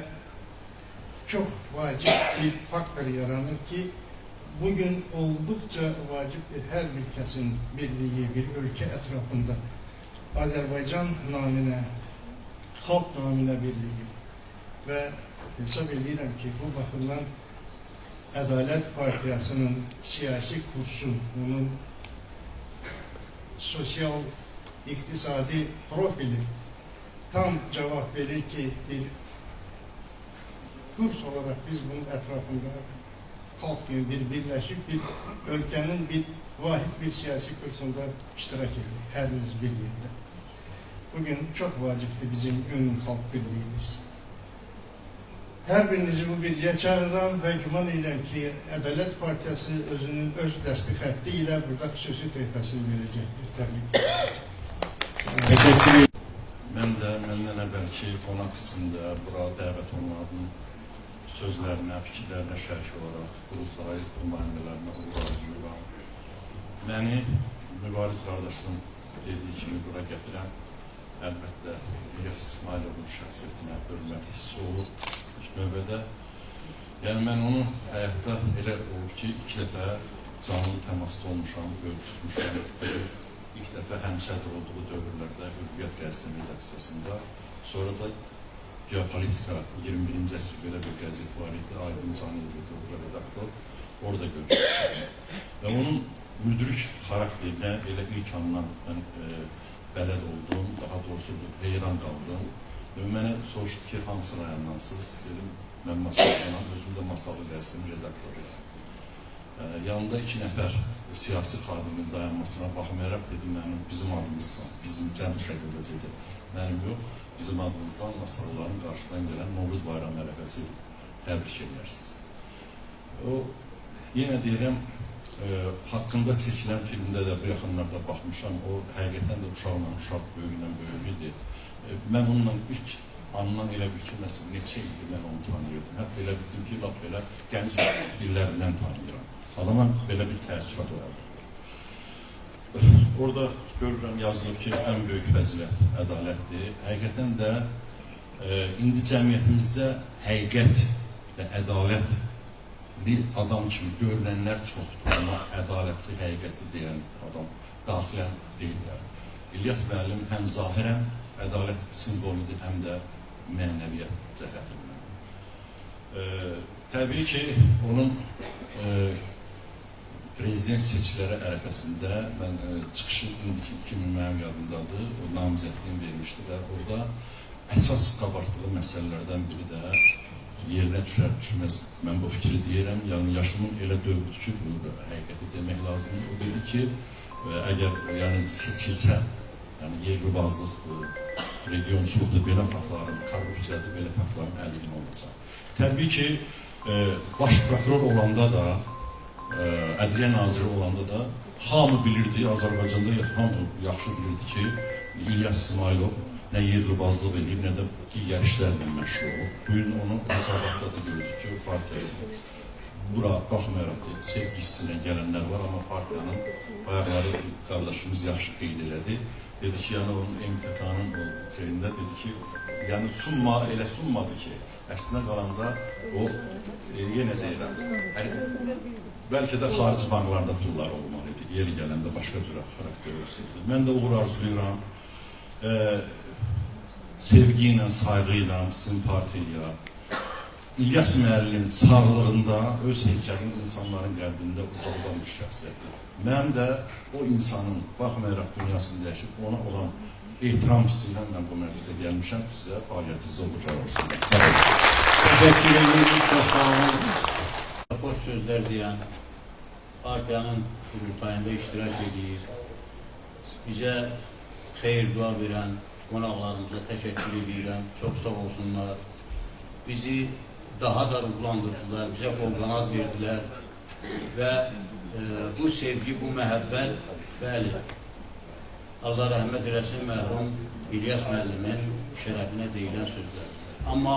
çox vacib bir faktor yaranır ki, bugün olduqca vacibdir hər bir kəsin birliyi, bir ölkə ətrafında Azərbaycan naminə, xalq naminə birliyi və hesab edirəm ki, bu baxımdan Ədalət Partiyasının siyasi kursu, onun sosial, iqtisadi profili tam cavab verir ki, bir kurs olarak biz bunun ətrafında xalq kimi bir birləşib bir ölkənin bir vahid bir siyasi kursunda iştirak edirik, hərimiz bir yerdə. Bugün çox vacibdir bizim ümumi xalq birliyimiz. Hər birinizi bu birliyə çağırıram və güman edirəm ki, Ədalət Partiyası özünün öz dəsti xətti ilə burada xüsusi töhfəsini verəcəkdir. Təbrik edirəm. Təşəkkür edirəm. Mən də məndən əvvəlki qonaq qismində bura dəvət olunanların sözlərinə, fikirlərinə şərik olaraq qurultay nümayəndələrinə uğur arzulayıram. Məni Mübariz qardaşım dediyi kimi bura gətirən əlbəttə İlyas İsmayılovun şəxsiyyətinə hörmət hissi olub ilk növbədə. Yəni mən onu həyatda elə olub ki, iki dəfə canlı təmasda olmuşam, görüşmüşəm. İlk dəfə həmsədr olduğu dövrlərdə Hürriyyət qəzetinin redaksiyasında, sonra da Geopolitika 21-ci əsr belə bir qəzet var idi, Aydın Canlı idi orada redaktor, orada görüşmüşəm. Və onun müdrik xarakterinə elə ilk andan mən bələd oldum, daha doğrusu heyran qaldım. Və mənə soruşdu ki, hansı rayondansınız? Dedim, mən Masaldanam, özüm də Masallı qəzetinin redaktoruyam. Yanında 2 nəfər siyasi xadimin dayanmasına baxmayaraq dedi, mənim bizim adımızdan, bizim cəm şəkildə dedi, mənim yox, bizim adımızdan Masallıların qarşıdan gələn Novruz bayramı ərəfəsi təbrik edərsiniz. O, yenə deyirəm, haqqında çəkilən filmdə də bu yaxınlarda baxmışam, o həqiqətən də uşaqla uşaq, böyüklə böyük idi. Mən onunla ilk andan elə bil ki, məsələn, neçə ildir mən onu tanıyırdım. Hətta elə bildim ki, lap belə gənc illərindən tanıyıram. Adama belə bir təəssürat olardı. Orada görürəm, yazılıb ki, ən böyük fəzilət ədalətdir. Həqiqətən də indi cəmiyyətimizdə həqiqət və ədalətli adam kimi görünənlər çoxdur, amma ədalətli, həqiqətli deyən adam daxilən deyirlər. İlyas müəllim həm zahirən ədalət simvoludur, həm də mənəviyyat cəhətindən. Təbii ki, onun prezident seçkiləri ərəfəsində mən çıxışı indiki 2000 mənim yadımdadır, o namizədliyini vermişdi və orada əsas qabartdığı məsələlərdən biri də yerinə düşər düşməz, mən bu fikri deyirəm, yəni yaşımın elə dövrdür ki, bu həqiqəti demək lazımdır. O dedi ki, əgər yəni, seçilsə, yəni yerlibazlıqdır, regionçuluqdur, belə faktların, korrupsiyadır, belə faktların əleyhinə olacaq. Təbii ki, baş prokuror olanda da, Ədliyyə naziri olanda da hamı bilirdi, Azərbaycanda hamı yaxşı bilirdi ki, İlyas İsmayılov nə yerlibazlıq eləyib, nə də digər işlərlə məşğul olub. Bugün onu hesabatda da gördük ki, o partiyasını bura baxmayaraq ki, sevgi hissinə gələnlər var, amma partiyanın bayaqları qardaşımız yaxşı qeyd elədi. Dedi ki, yəni onun MTK-nın o şeyində dedi ki, yəni sunma, elə sunmadı ki, əslində qalanda o, yenə deyirəm, bəlkə də xarici banklarda pullar olmalı idi, yeri gələndə başqa cürə xarakter olsaydı. Mən də uğur arzulayıram, sevgi ilə, sayğı ilə, sizin partiyaya. İlyas müəllim sağlığında öz heykəlini insanların qəlbində ucaldan bir şəxsiyyətdir. Mən də o insanın, baxmayaraq dünyasını dəyişib, ona olan ehtiram hissi ilə mən bu məclisə gəlmişəm. Sizə fəaliyyətinizə uğurlar olsun. Sağ olun. Təşəkkür edirik, çox sağ olun. Xoş sözlər deyən partiyanın qurultayında iştirak edir. Bizə xeyir dua verən qonaqlarımıza təşəkkür edirəm. Çox sağ olsunlar. Bizi daha da ruhlandırdılar, bizə qol-qanad verdilər və bu sevgi, bu məhəbbət, bəli, Allah rəhmət eləsin mərhum İlyas müəllimin şərəfinə deyilən sözlər. Amma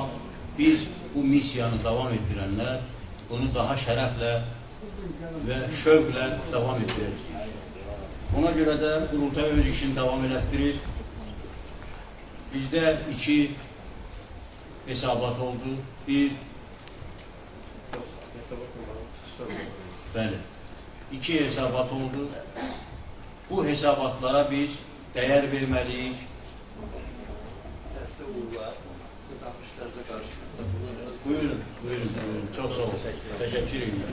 biz bu missiyanı davam etdirənlər bunu daha şərəflə və şövqlə davam etdirəcəyik. Ona görə də qurultay öz işini davam elətdirir. Bizdə 2 hesabat oldu. Bir, bəli, 2 hesabat oldu. Bu hesabatlara biz dəyər verməliyik. Buyurun, buyurun, buyurun. Çox sağ olun. Təşəkkür edirəm.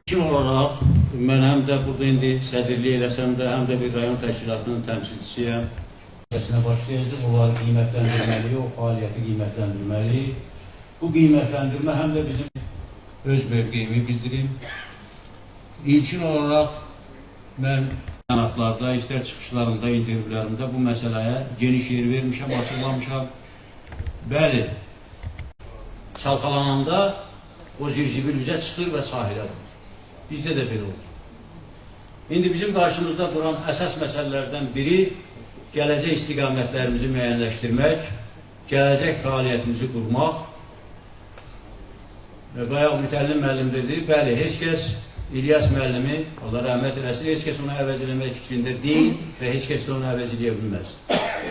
İlkin olaraq, mən həm də burada indi sədrlik eləsəm də, həm də bir rayon təşkilatının təmsilçisiyəm. Başlayacaq, onları qiymətləndirməliyik, o fəaliyyəti qiymətləndirməliyik. Bu qiymətləndirmə həm də bizim öz mövqeyimi bildirim. İlkin olaraq mən bəyanatlarda, istər çıxışlarımda, intervyularımda bu məsələyə geniş yer vermişəm, açıqlamışam. Bəli, çalkalananda o zirzibil üzə çıxır və sahilə vurur. Bizdə də belə olur. İndi bizim qarşımızda duran əsas məsələlərdən biri gələcək istiqamətlərimizi müəyyənləşdirmək, gələcək fəaliyyətimizi qurmaq. Və bayaq Mütəllim müəllim dedi, bəli, heç kəs İlyas müəllimi, Allah rəhmət eləsin, heç kəs onu əvəz eləmək fikrində deyil və heç kəs də onu əvəz eləyə bilməz.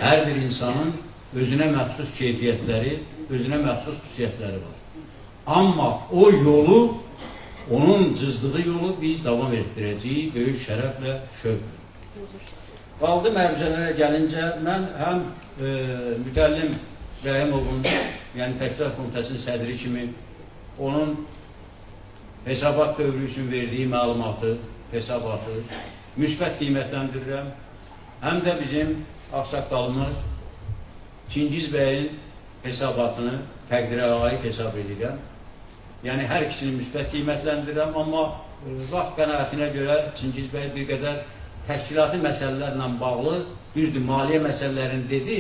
Hər bir insanın özünə məxsus keyfiyyətləri, özünə məxsus xüsusiyyətləri var. Amma o yolu, onun cızdığı yolu biz davam etdirəcəyik böyük şərəflə, şövqlə. Qaldı məruzələrə gəlincə, mən həm Mütəllim Rəhimovun, yəni Təşkilat Komitəsinin sədri kimi onun hesabat dövrü üçün verdiyi məlumatı, hesabatı müsbət qiymətləndirirəm. Həm də bizim ağsaqqalımız Çingiz bəyin hesabatını təqdirə layiq hesab edirəm. Yəni hər ikisini müsbət qiymətləndirirəm, amma vaxt qənaətinə görə Çingiz bəy bir qədər təşkilati məsələlərlə bağlı, düzdür, maliyyə məsələlərini dedi,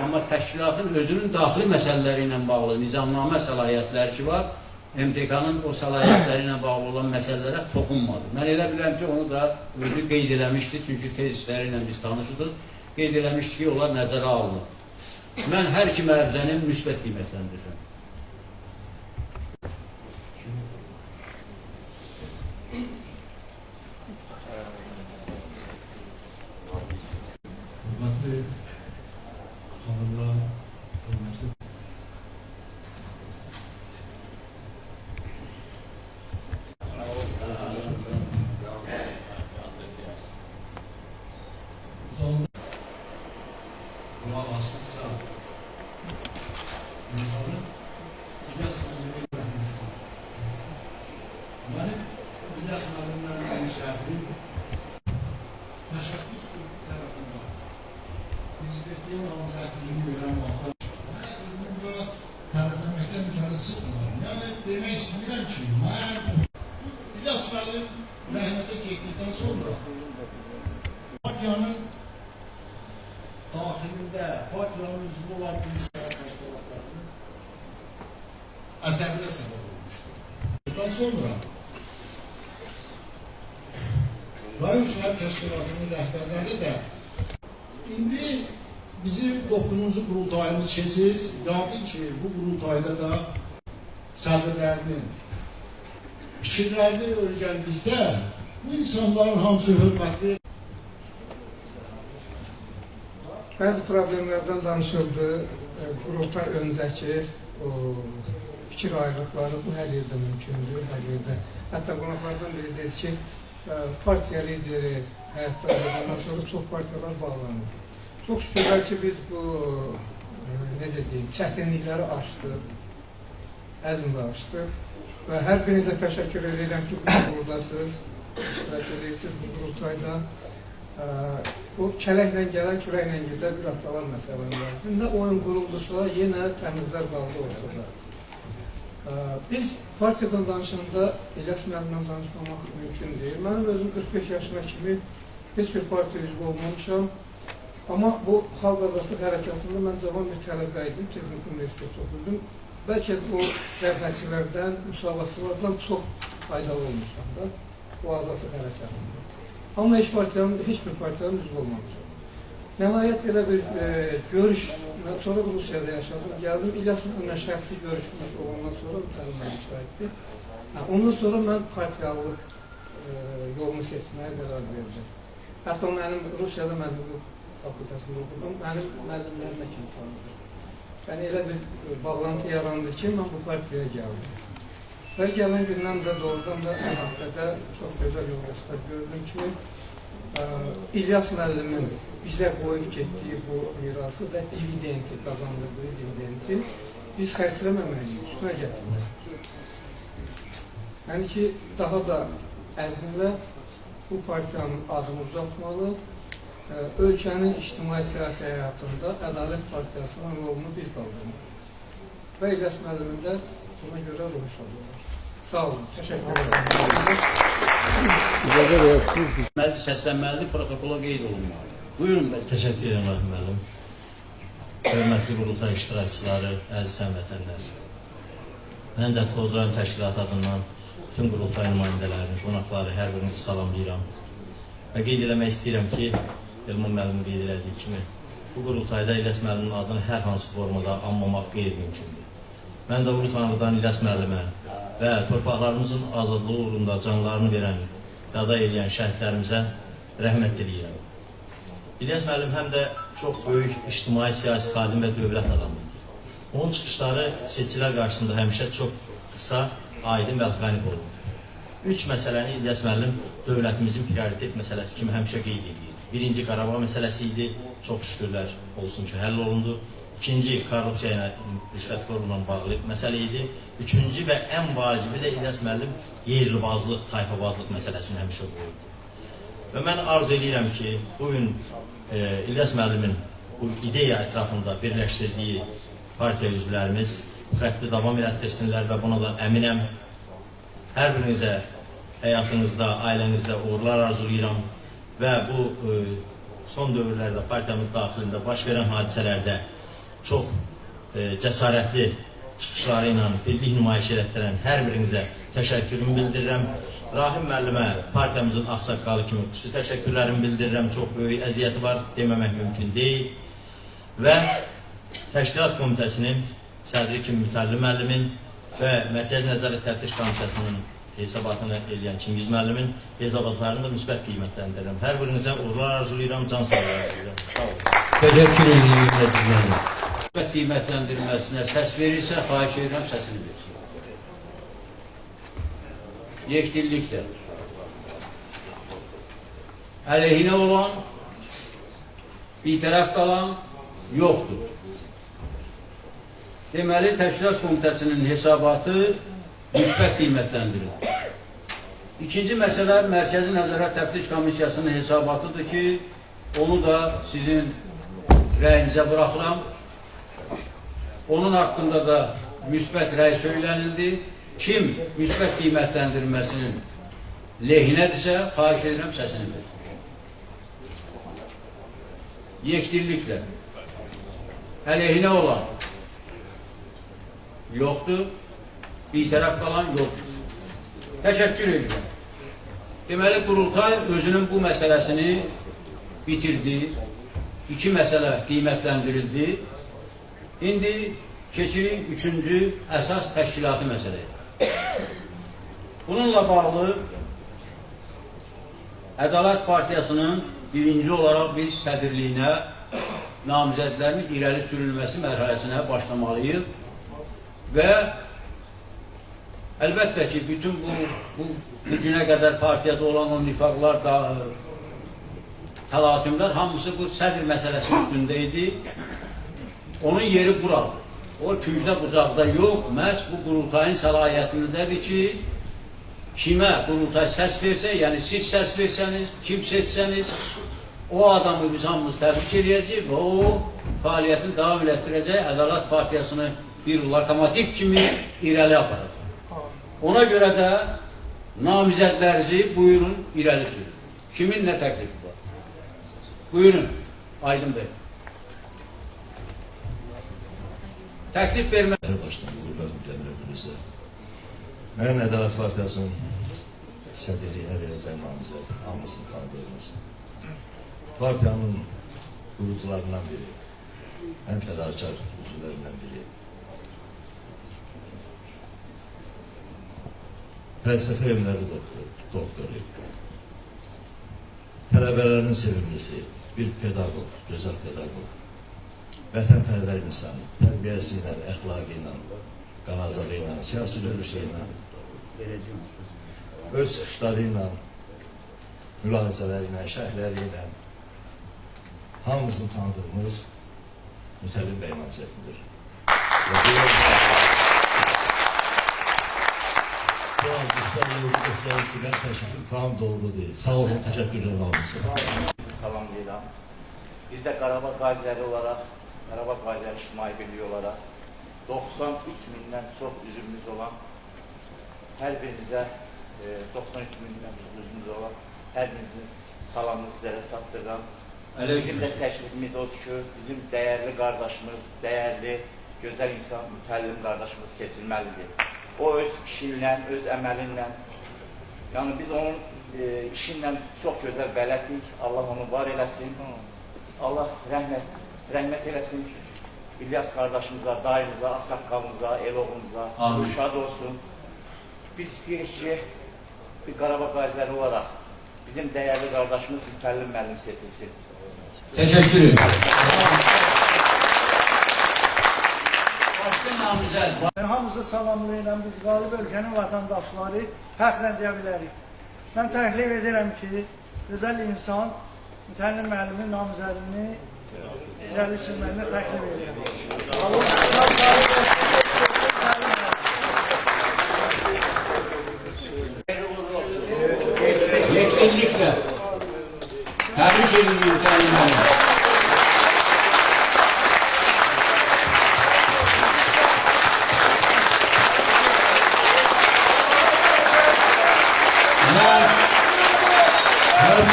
amma təşkilatın özünün daxili məsələləri ilə bağlı nizamnamə səlahiyyətləri ki var, MTK-nın o səlahiyyətləri ilə bağlı olan məsələlərə toxunmadı. Mən elə bilirəm ki, onu da özü qeyd eləmişdi, çünki tezisləri ilə biz tanışıdıq, qeyd eləmişdi ki, onlar nəzərə alınır. Mən hər iki məruzəni müsbət qiymətləndirirəm. Hörmətli xanımlar, hörmətli qulaq asdıqsa insanı İlyas müəllimi rəhmətli. Mənim İlyas müəllimlə ünsiyyətim təşəbbüs tərəfindən prezidentliyin namizədliyini verən vaxtda mən özümü burada tərifləməkdən mütəəssir oluram. Yəni demək istəyirəm ki, mən İlyas müəllim rəhmətə getdikdən sonra partiyanın daxilində, partiyanın üzvü olan insan təşkilatlarının əsəbinə səbəb olmuşdur. Bundan sonra rayon şəhər təşkilatının rəhbərləri də indi bizim 9-cu qurultayımız keçir. Yəqin ki, bu qurultayda da sədrlərinin fikirlərini öyrəndikdə bu insanların hamısı hörmətli. Bəzi problemlərdən danışıldı. Qurultay öncəki o fikir ayrılıqları bu hər yerdə mümkündür, hər yerdə. Hətta qonaqlardan biri dedi ki, partiya lideri həyatdan gedəndən sonra çox partiyalar bağlanır. Çox şükürlər ki, biz bu, necə deyim, çətinlikləri aşdıq, əzmlə aşdıq və hər birinizə təşəkkür edirəm ki, buradasınız, iştirak edirsiniz bu qurultayda. O kələklə gələn, kürəklə gedən bir atalar məsələlərdir. Nə oyun quruldusa, yenə təmizlər qaldı ortada. Biz partiyadan danışanda İlyas müəllimdən danışmamaq mümkün deyil. Mənim özüm 45 yaşına kimi heç bir partiya üzvü olmamışam. Amma bu Xalq Azadlıq Hərəkatında mən cavan bir tələbə idim, Texnik Universitetdə oxudum. Bəlkə o cəbhəçilərdən, müsavatçılardan çox faydalı olmuşam da o Azadlıq Hərəkatında. Amma heç bir partiyanın üzvü olmamışam. Nəhayət elə bir görüş, mən sonra Rusiyada yaşadım, gəldim, İlyas müəllimlə şəxsi görüşmək olandan sonra mütəlim mənim şahiddir. Ondan sonra mən partiyalılıq yolunu seçməyə qərar verdim. Hətta mənim Rusiyada mən hüquq fakültəsində oxudum, mənim müəllimlərimə kimi tanıdım. Yəni elə bir bağlantı yarandı ki, mən bu partiyaya gəldim. Və gələn gündən də doğrudan da həftədə çox gözəl yoldaşlar gördüm ki, İlyas müəllimin bizə qoyub getdiyi bu mirası və dividenti, qazandırdığı dividenti biz xərcləməməliyik, üstünə gətirməliyik. Yəni ki, daha da əzmlə bu partiyanın adını uzatmalı, ölkənin ictimai-siyasi həyatında Ədalət Partiyasının rolunu biz qaldırmalıyıq. Və İlyas müəllimin də buna görə ruhu şad olar. Sağ olun, təşəkkür ederim. Səslənməlidir, protokola qeyd olunmalıdır. Buyurun bəy. Təşəkkür edirəm Rahim müəllim. Hörmətli qurultay iştirakçıları, əziz həmvətənlər. Mən də Tovuz rayon təşkilatı adından bütün qurultay nümayəndələrini, qonaqları, hər birinizi salamlayıram. Və qeyd eləmək istəyirəm ki, Elman müəllimin qeyd elədiyi kimi, bu qurultayda İlyas müəllimin adını hər hansı formada anmamaq qeyri-mümkündür. Mən də Ulu Tanrıdan İlyas müəllimə və torpaqlarımızın azadlığı uğrunda canlarını verən, fəda eləyən şəhidlərimizə rəhmət diləyirəm. İlyas müəllim həm də çox böyük ictimai, siyasi xadim və dövlət adamı idi. Onun çıxışları seçicilər qarşısında həmişə çox qısa, aydın və lakonik olurdu. Üç məsələni İlyas müəllim dövlətimizin prioritet məsələsi kimi həmişə qeyd edirdi. Birinci, Qarabağ məsələsi idi, çox şükürlər olsun ki, həll olundu. İkinci, korrupsiya ilə rüşvət forumla bağlı məsələ idi. Üçüncü və ən vacibi də İlyas müəllim yerlibazlıq, tayfabazlıq məsələsini həmişə qoyurdu. Və mən arzu edirəm ki, bugün İlyas müəllimin bu ideya ətrafında birləşdirdiyi partiya üzvlərimiz bu xətti davam elətdirsinlər və buna da əminəm. Hər birinizə həyatınızda, ailənizdə uğurlar arzulayıram və bu son dövrlərdə partiyamız daxilində baş verən hadisələrdə çox cəsarətli çıxışları ilə birlik nümayiş elətdirən hər birinizə təşəkkürümü bildirirəm. Rahim müəllimə partiyamızın ağsaqqalı kimi xüsusi təşəkkürlərimi bildirirəm. Çox böyük əziyyəti var, deməmək mümkün deyil. Və Təşkilat Komitəsinin sədri kimi Mütəllim müəllimin və Mərkəz Nəzarət Təftiş Komissiyasının hesabatını eləyən Çingiz müəllimin hesabatlarını da müsbət qiymətləndirirəm. Hər birinizə uğurlar arzulayıram, can sağlığı arzulayıram. Sağ olun. Təşəkkür edirəm müəllim. Müsbət qiymətləndirilməsinə səs verirsə, xahiş edirəm səsini versin. Yekdilliklə. Əleyhinə olan, bir tərəf qalan yoxdur. Deməli, Təşkilat Komitəsinin hesabatı müsbət qiymətləndirilir. İkinci məsələ Mərkəzi Nəzarət Təftiş Komissiyasının hesabatıdır ki, onu da sizin rəyinizə buraxıram. Onun haqqında da müsbət rəy söylənildi. Kim müsbət qiymətləndirilməsinin lehinədirsə, xahiş edirəm səsini versin. Yekdilliklə. Əleyhinə olan yoxdur, bir tərəf qalan yoxdur. Təşəkkür edirəm. Deməli, Qurultay özünün bu məsələsini bitirdi. İki məsələ qiymətləndirildi. İndi keçirik üçüncü əsas təşkilatı məsələyə. Bununla bağlı Ədalət Partiyasının birinci olaraq biz sədrliyinə namizədlərin irəli sürülməsi mərhələsinə başlamalıyıq və əlbəttə ki, bütün bu günə qədər partiyada olan o nifaqlar, təlatümlər hamısı bu sədr məsələsi üstündə idi. Onun yeri buradır. O küncdə bucaqda yox, məhz bu qurultayın səlahiyyətindədir ki, kimə qurultay səs versə, yəni siz səs versəniz, kim seçsəniz, o adamı biz hamımız təbrik eləyəcəyik və o fəaliyyətini davam elətdirəcək, Ədalət Partiyasını bir lokomotiv kimi irəli aparacaq. Ona görə də namizədlərinizi buyurun, irəli sürün. Kimin nə təklifi var? Buyurun, Aydın bəy. Təklif vermə... Başdan uğurlar diləyirəm. Mənim Ədalət Partiyasının sədrliyinə verəcəyim namizəd, hamısını tanıdığımız partiyanın qurucularından biri, ən fədakar üzvlərindən biri, fəlsəfə elmləri doktoru, tələbələrinin sevimlisi, bir pedaqoq, gözəl pedaqoq, vətənpərvər insan, tərbiyəsi ilə, əxlaqı ilə, qanazalı ilə, siyasi görüşü ilə, öz çıxışları ilə, mülahizələri ilə, şərhləri ilə hamımızın tanıdığımız Mütəllim bəy namizədidir. Bu alqışlar göstərir ki, mən təşəkkür tam doğru deyil. Sağ olun, təşəkkür edirəm hamınıza. Salamlayıram. Biz də Qarabağ qaziləri olaraq, Qarabağ Qaziləri İctimai Birliyi olaraq 93 mindən çox üzvümüz olan hər birinizə 93 mindən çox üzvümüz olan hər birinizin salamını sizlərə çatdırıram. Bizim də təklifimiz odur ki, bizim dəyərli qardaşımız, dəyərli, gözəl insan, mütəllim qardaşımız seçilməlidir. O öz işi ilə, öz əməli ilə, yəni biz onun işi ilə çox gözəl bələdik. Allah onu var eləsin. Allah rəhmət eləsin İlyas qardaşımıza, dayımıza, ağsaqqalımıza, eloğumuza, şad olsun. Biz istəyirik ki, bir Qarabağ qaziləri olaraq bizim dəyərli qardaşımız Mütəllim müəllim seçilsin. Təşəkkür edirəm. Başqa namizəd var. Mən hamınızı salamlayıram. Biz qalib ölkənin vətəndaşları fəxrlə deyə bilərik. Mən təklif edirəm ki, gözəl insan Mütəllim müəllimin namizədini irəli sürməyini təklif edirəm. Allah qalib olsun. Yekdilliklə. Təbrik edirik Mütəllim müəllim.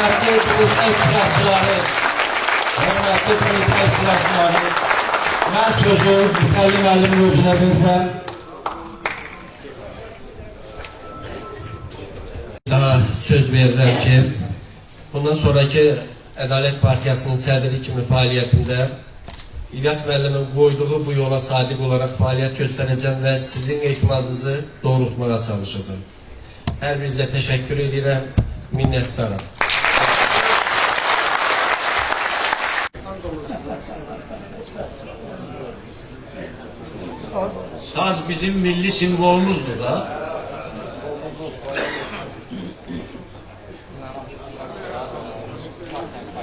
Hörmətli qurultay iştirakçıları, hörmətli qurultay iştirakçıları, mən sözü Mütəlli müəllimin özünə verirəm. Daha söz verirəm ki, bundan sonraki Ədalət Partiyasının sədri kimi fəaliyyətimdə İlyas müəllimin qoyduğu bu yola sadiq olaraq fəaliyyət göstərəcəm və sizin etimadınızı doğrultmağa çalışacağım. Hər birinizə təşəkkür edirəm, minnətdaram. Saz bizim milli simbolumuzdur da.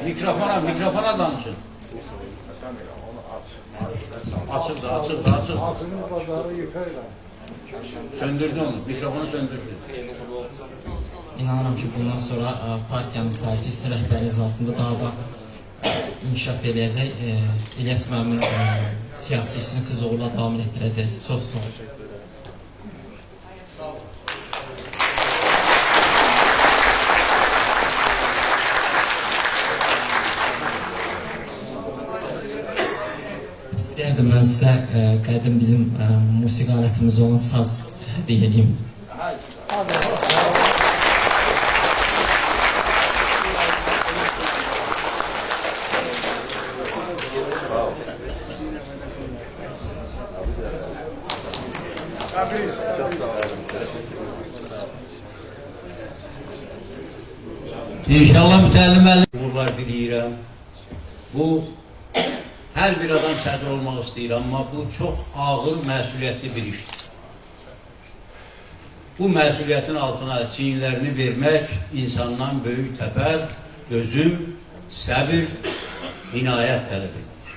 Mikrofona danışın. Açıldı, açıldı, açıldı. Ağzının pazarı yıkayla. Söndürdü onu, mikrofonu söndürdü. İnanıram ki, bundan sonra partiyanın fəaliyyəti sizin rəhbərliyiniz altında daha da inkişaf eləyəcək. İlyas müəllimin siyasi işini siz uğurla davam etdirəcəksiniz. Çox sağ olun. İstəyərdim mən sizə qədim bizim musiqi alətimiz olan saz hədiyyə edeyim. İnşallah Mütəlli müəllim uğurlar diləyirəm. Bu, hər bir adam sədr olmaq istəyir, amma bu çox ağır, məsuliyyətli bir işdir. Bu məsuliyyətin altına çiyinlərini vermək insandan böyük təpər, dözüm, səbir, inayət tələb edir.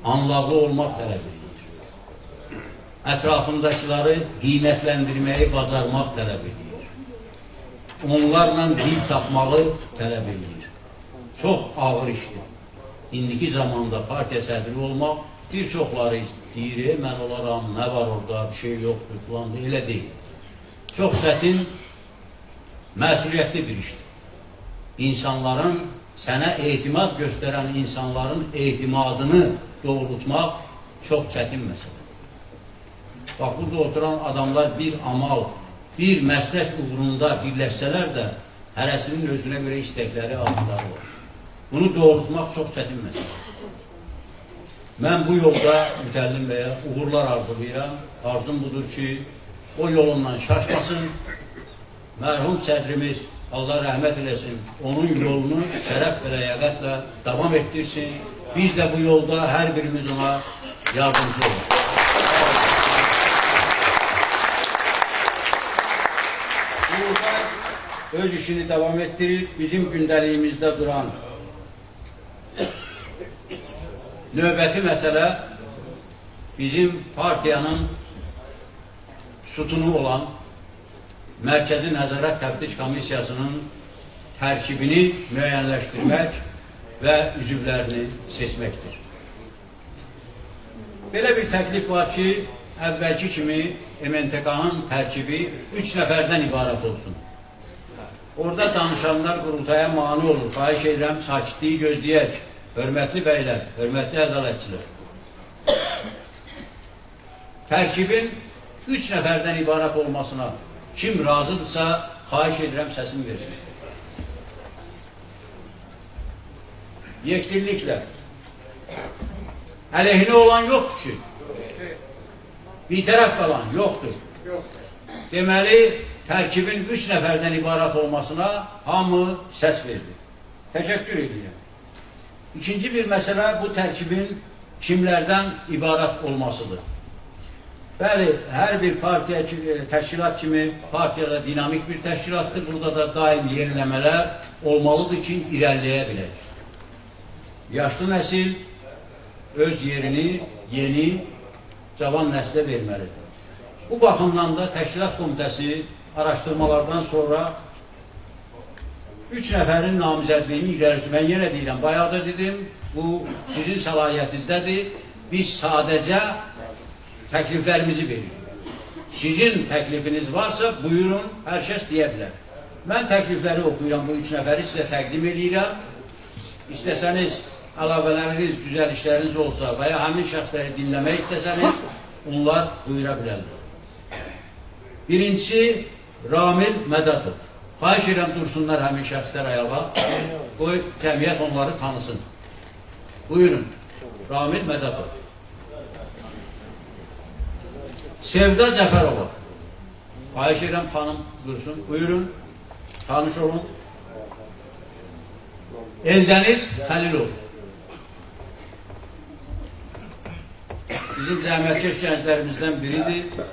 Anlaqlı olmaq tələb edir. Ətrafındakıları qiymətləndirməyi bacarmaq tələb edir. Onlarla dil tapmağı tələb edir. Çox ağır işdir. İndiki zamanda partiya sədri olmaq bir çoxları deyir, mən olaram, nə var orada, bir şey yoxdur, filan, elə deyil. Çox çətin, məsuliyyətli bir işdir. İnsanların, sənə etimad göstərən insanların etimadını doğrultmaq çox çətin məsələdir. Bax, burada oturan adamlar bir amal, bir məslək uğrunda birləşsələr də hərəsinin özünə görə istəkləri, arzuları var. Bunu doğrultmaq çox çətin məsələdir. Mən bu yolda Mütəllim bəyə uğurlar arzulayıram. Arzum budur ki, o yolundan şaşmasın. Mərhum sədrimiz, Allah rəhmət eləsin, onun yolunu şərəf və ləyaqətlə davam etdirsin. Biz də bu yolda hər birimiz ona yardımcı olaq. Qurultay öz işini davam etdirir. Bizim gündəliyimizdə duran növbəti məsələ bizim partiyanın sütunu olan Mərkəzi Nəzarət Təftiş Komissiyasının tərkibini müəyyənləşdirmək və üzvlərini seçməkdir. Belə bir təklif var ki, əvvəlki kimi MNTK-nın tərkibi 3 nəfərdən ibarət olsun. Orada danışanlar qurultaya mane olur. Xahiş edirəm, sakitliyi gözləyək. Hörmətli bəylər, hörmətli ədalətçilər. Tərkibin 3 nəfərdən ibarət olmasına kim razıdırsa, xahiş edirəm, səsini versin. Yekdilliklə. Əleyhinə olan yoxdur ki. Bir tərəf qalan yoxdur. Deməli, tərkibin 3 nəfərdən ibarət olmasına hamı səs verdi. Təşəkkür edirəm. İkinci bir məsələ bu tərkibin kimlərdən ibarət olmasıdır. Bəli, hər bir partiya, təşkilat kimi partiyada dinamik bir təşkilatdır. Burada da daim yeniləmələr olmalıdır ki, irəliləyə bilək. Yaşlı nəsil öz yerini yeni cavan nəslə verməlidir. Bu baxımdan da Təşkilat Komitəsi araşdırmalardan sonra 3 nəfərin namizədliyini irəli sürür. Mən yenə deyirəm, bayağı da dedim, bu sizin səlahiyyətinizdədir. Biz sadəcə təkliflərimizi veririk. Sizin təklifiniz varsa, buyurun, hər kəs deyə bilər. Mən təklifləri oxuyuram, bu 3 nəfəri sizə təqdim eləyirəm. İstəsəniz, əlavələriniz, düzəlişləriniz olsa və ya həmin şəxsləri dinləmək istəsəniz, onlar buyura bilərlər. Birincisi, Ramil Mədətov. Xahiş edirəm, dursunlar həmin şəxslər ayağa. Qoy, cəmiyyət onları tanısın. Buyurun, Ramil Mədətov. Sevda Cəfərova. Xahiş edirəm, xanım dursun. Buyurun, tanış olun. Eldəniz Xəlilov. Bizim zəhmətkeş gənclərimizdən biridir.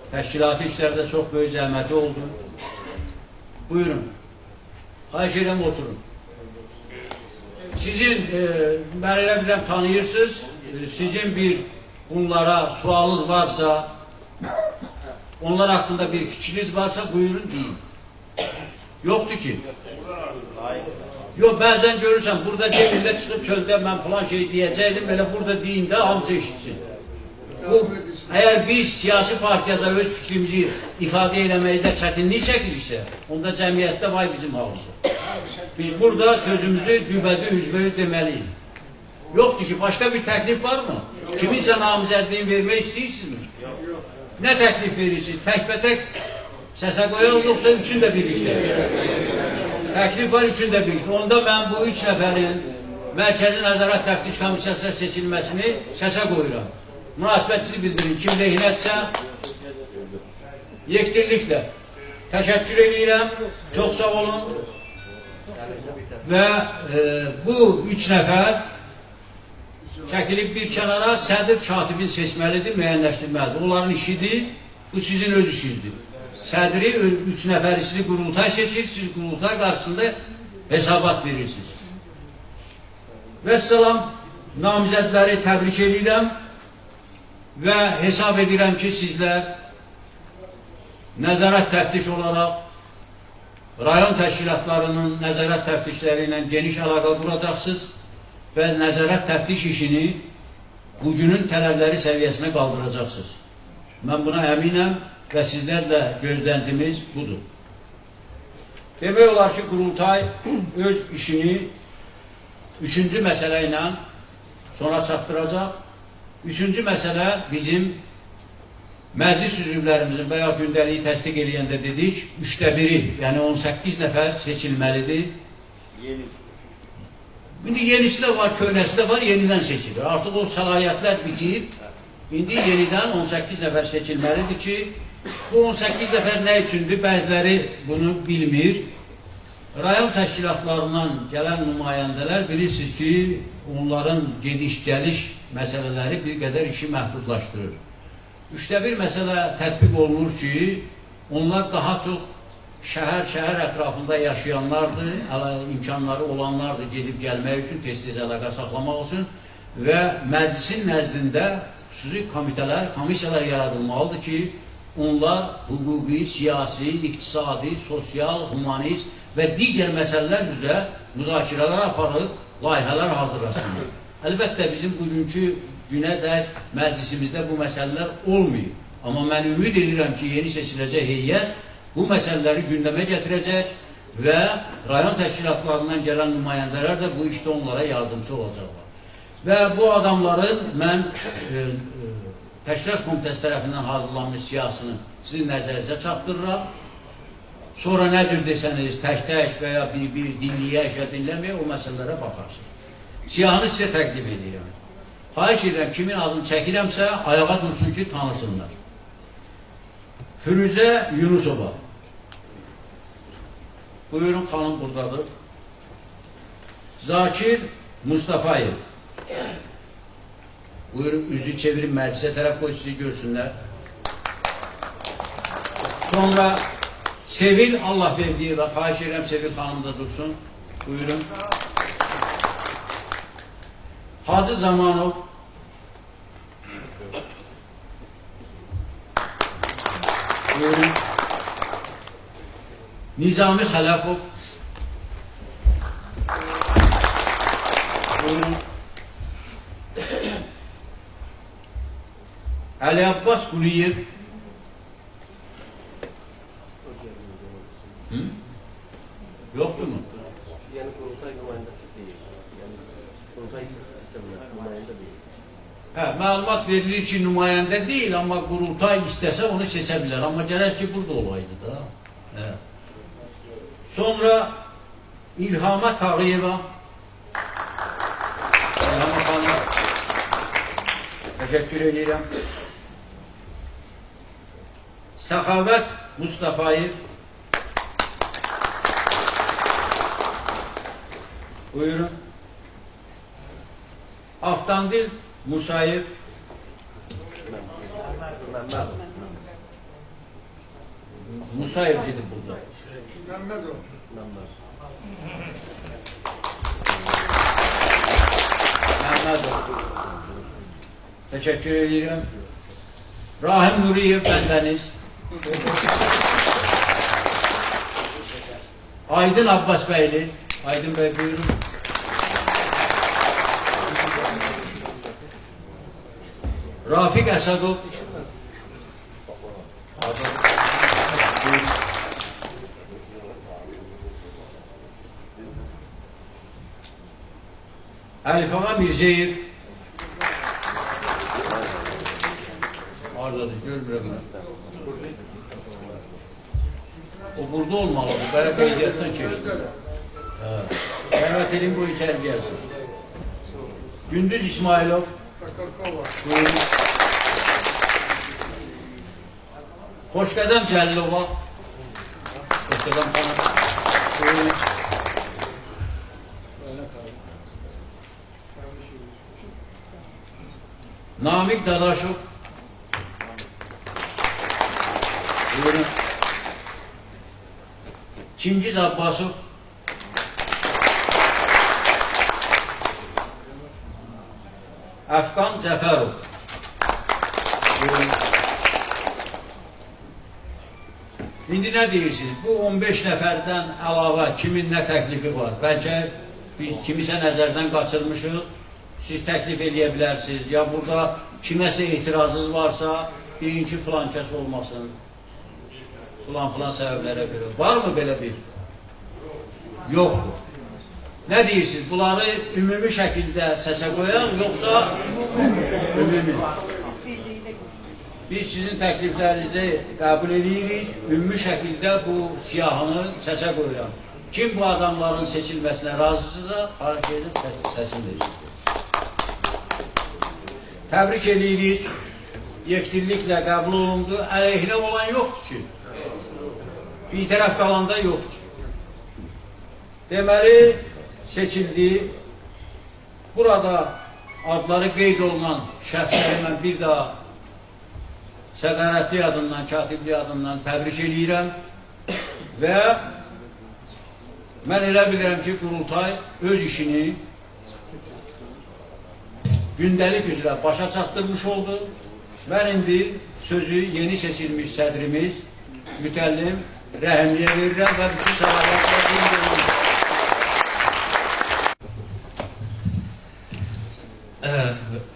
Təşkilati işlərdə çox böyük zəhməti oldu. Buyurun. Xahiş edirəm, oturun. Sizin, mən elə bilirəm, tanıyırsınız. Sizin bir bunlara sualınız varsa, onlar haqqında bir fikriniz varsa, buyurun deyin. Yoxdur ki. Yox, bəzən görürsən, burada demirlə çıxıb çöldə mən filan şey deyəcəkdim, elə burada deyin də hamısı eşitsin. Bu, əgər biz siyasi partiyada öz fikrimizi ifadə eləməkdə çətinlik çəkiriksə, onda cəmiyyətdə vay bizim halımızda. Biz burada sözümüzü dübədi, üzbəüz deməliyik. Yoxdur ki, başqa bir təklif varmı? Kiminsə namizədliyini vermək istəyirsinizmi? Nə təklif verirsiniz? Təkbətək səsə qoyaq, yoxsa üçün də birlikdə? Təklif var, üçün də birlikdə. Onda mən bu 3 nəfərin Mərkəzi Nəzarət Təftiş Komissiyasına seçilməsini səsə qoyuram. Münasibətinizi bildirin. Kim lehinətsə, yekdirliklə. Təşəkkür edirəm. Çox sağ olun. Və bu 3 nəfər çəkilib bir kənara, sədr katibin seçməlidir, müəyyənləşdirməlidir. Onların işidir, bu sizin öz işinizdir. Sədri 3 nəfəri sizi qurultay seçir, siz qurultay qarşısında hesabat verirsiniz. Vəssalam, namizədləri təbrik edirəm və hesab edirəm ki, sizlər nəzarət təftiş olaraq rayon təşkilatlarının nəzarət təftişləri ilə geniş əlaqə quracaqsınız və nəzarət təftiş işini bugünün tələbləri səviyyəsinə qaldıracaqsınız. Mən buna əminəm və sizlərlə gözləntimiz budur. Demək olar ki, qurultay öz işini üçüncü məsələ ilə sona çatdıracaq. Üçüncü məsələ bizim məclis üzvlərimizin və ya gündəliyi təsdiq eləyəndə dedik, 3də 1-i, yəni 18 nəfər seçilməlidir. İndi yenisi də var, köhnəsi də var, yenidən seçilir. Artıq o səlahiyyətlər bitib, indi yenidən 18 nəfər seçilməlidir ki, bu 18 nəfər nə üçündür? Bəziləri bunu bilmir. Rayon təşkilatlarından gələn nümayəndələr bilirsiniz ki, onların gediş-gəliş məsələləri bir qədər işi məhdudlaşdırır. 3də 1 məsələ tətbiq olunur ki, onlar daha çox şəhər ətrafında yaşayanlardır, imkanları olanlardır gedib gəlmək üçün, tez-tez əlaqə saxlamaq üçün və məclisin nəzdində xüsusi komitələr, komissiyalar yaradılmalıdır ki, onlar hüquqi, siyasi, iqtisadi, sosial, humanist və digər məsələlər üzrə müzakirələr aparıb, layihələr hazırlasınlar. Əlbəttə, bizim bugünkü günə dək məclisimizdə bu məsələlər olmayıb. Amma mən ümid edirəm ki, yeni seçiləcək heyət bu məsələləri gündəmə gətirəcək və rayon təşkilatlarından gələn nümayəndələr də bu işdə onlara yardımcı olacaqlar. Və bu adamların mən təşkilat komitəsi tərəfindən hazırlanmış siyahısını sizin nəzərinizə çatdırıram. Sonra nə cür desəniz, tək-tək və ya bir-bir dinləyək ya dinləməyək, o məsələlərə baxarsınız. Siyahını sizə təqdim edirəm. Xahiş edirəm, kimin adını çəkirəmsə, ayağa dursun ki, tanısınlar. Firuzə Yunusova. Buyurun, xanım buradadır. Zakir Mustafayev. Buyurun, üzü çevirin məclisə tərəf qoy, sizi görsünlər. Sonra Sevil Allahverdiyeva. Xahiş edirəm, Sevil xanım da dursun. Buyurun. Hacı Zamanov. Buyurun. Nizami Xələfov. Buyurun. Əli Abbas Quliyev. Yoxdurmu? Yəni qurultay nümayəndəsi deyil. Yəni qurultay istəsə seçə bilər, nümayəndə deyil. Hə, məlumat verilir ki, nümayəndə deyil, amma qurultay istəsə onu seçə bilər. Amma gərək ki, burada olaydı da. Hə. Sonra İlhamə Tağıyeva. İlhamə xanım. Təşəkkür edirəm. Səxavət Mustafayev. Buyurun. Avtandil Musayev. Musayev gedib burada. Məmmədov. Məmmədov. Təşəkkür edirəm. Rahim Nuriyev bəndəniz. Aydın Abbasbəyli. Aydın bəy buyurun. Rafiq Əsədov. Əlif ağa Mirzəyev. Haradadır, görmürəm mən. O burada olmalıdır, bəyə qeydiyyatdan keçdi. Hə. Dəvət edin, bu içəri gəlsin. Gündüz İsmailov. Buyurun. Xoşqədəm Cəlilova. Xoşqədəm xanım. Buyurun. Namiq Dadaşov. Buyurun. Çingiz Abbasov. Əfqan Cəfərov. Buyurun. İndi nə deyirsiniz? Bu 15 nəfərdən əlavə kimin nə təklifi var? Bəlkə biz kimisə nəzərdən qaçırmışıq, siz təklif eləyə bilərsiniz. Ya burada kiməsə etirazınız varsa, deyin ki, filan kəs olmasın. Filan-filan səbəblərə görə. Varmı belə bir? Yoxdur. Nə deyirsiniz? Bunları ümumi şəkildə səsə qoyaq, yoxsa ümumi? Biz sizin təkliflərinizi qəbul edirik, ümumi şəkildə bu siyahını səsə qoyuram. Kim bu adamların seçilməsinə razıdırsa, xahiş edib səsini versin. Təbrik edirik, yekdilliklə qəbul olundu. Əleyhinə olan yoxdur ki. Bir tərəf qalanda yoxdur. Deməli, seçildi. Burada adları qeyd olunan şəxsləri mən bir daha sədərətli adından, katiblik adından təbrik eləyirəm və mən elə bilirəm ki, qurultay öz işini gündəlik üzrə başa çatdırmış oldu. Mən indi sözü yeni seçilmiş sədrimiz Mütəllim Rəhimliyə verirəm və bütün səlavatlar verirəm.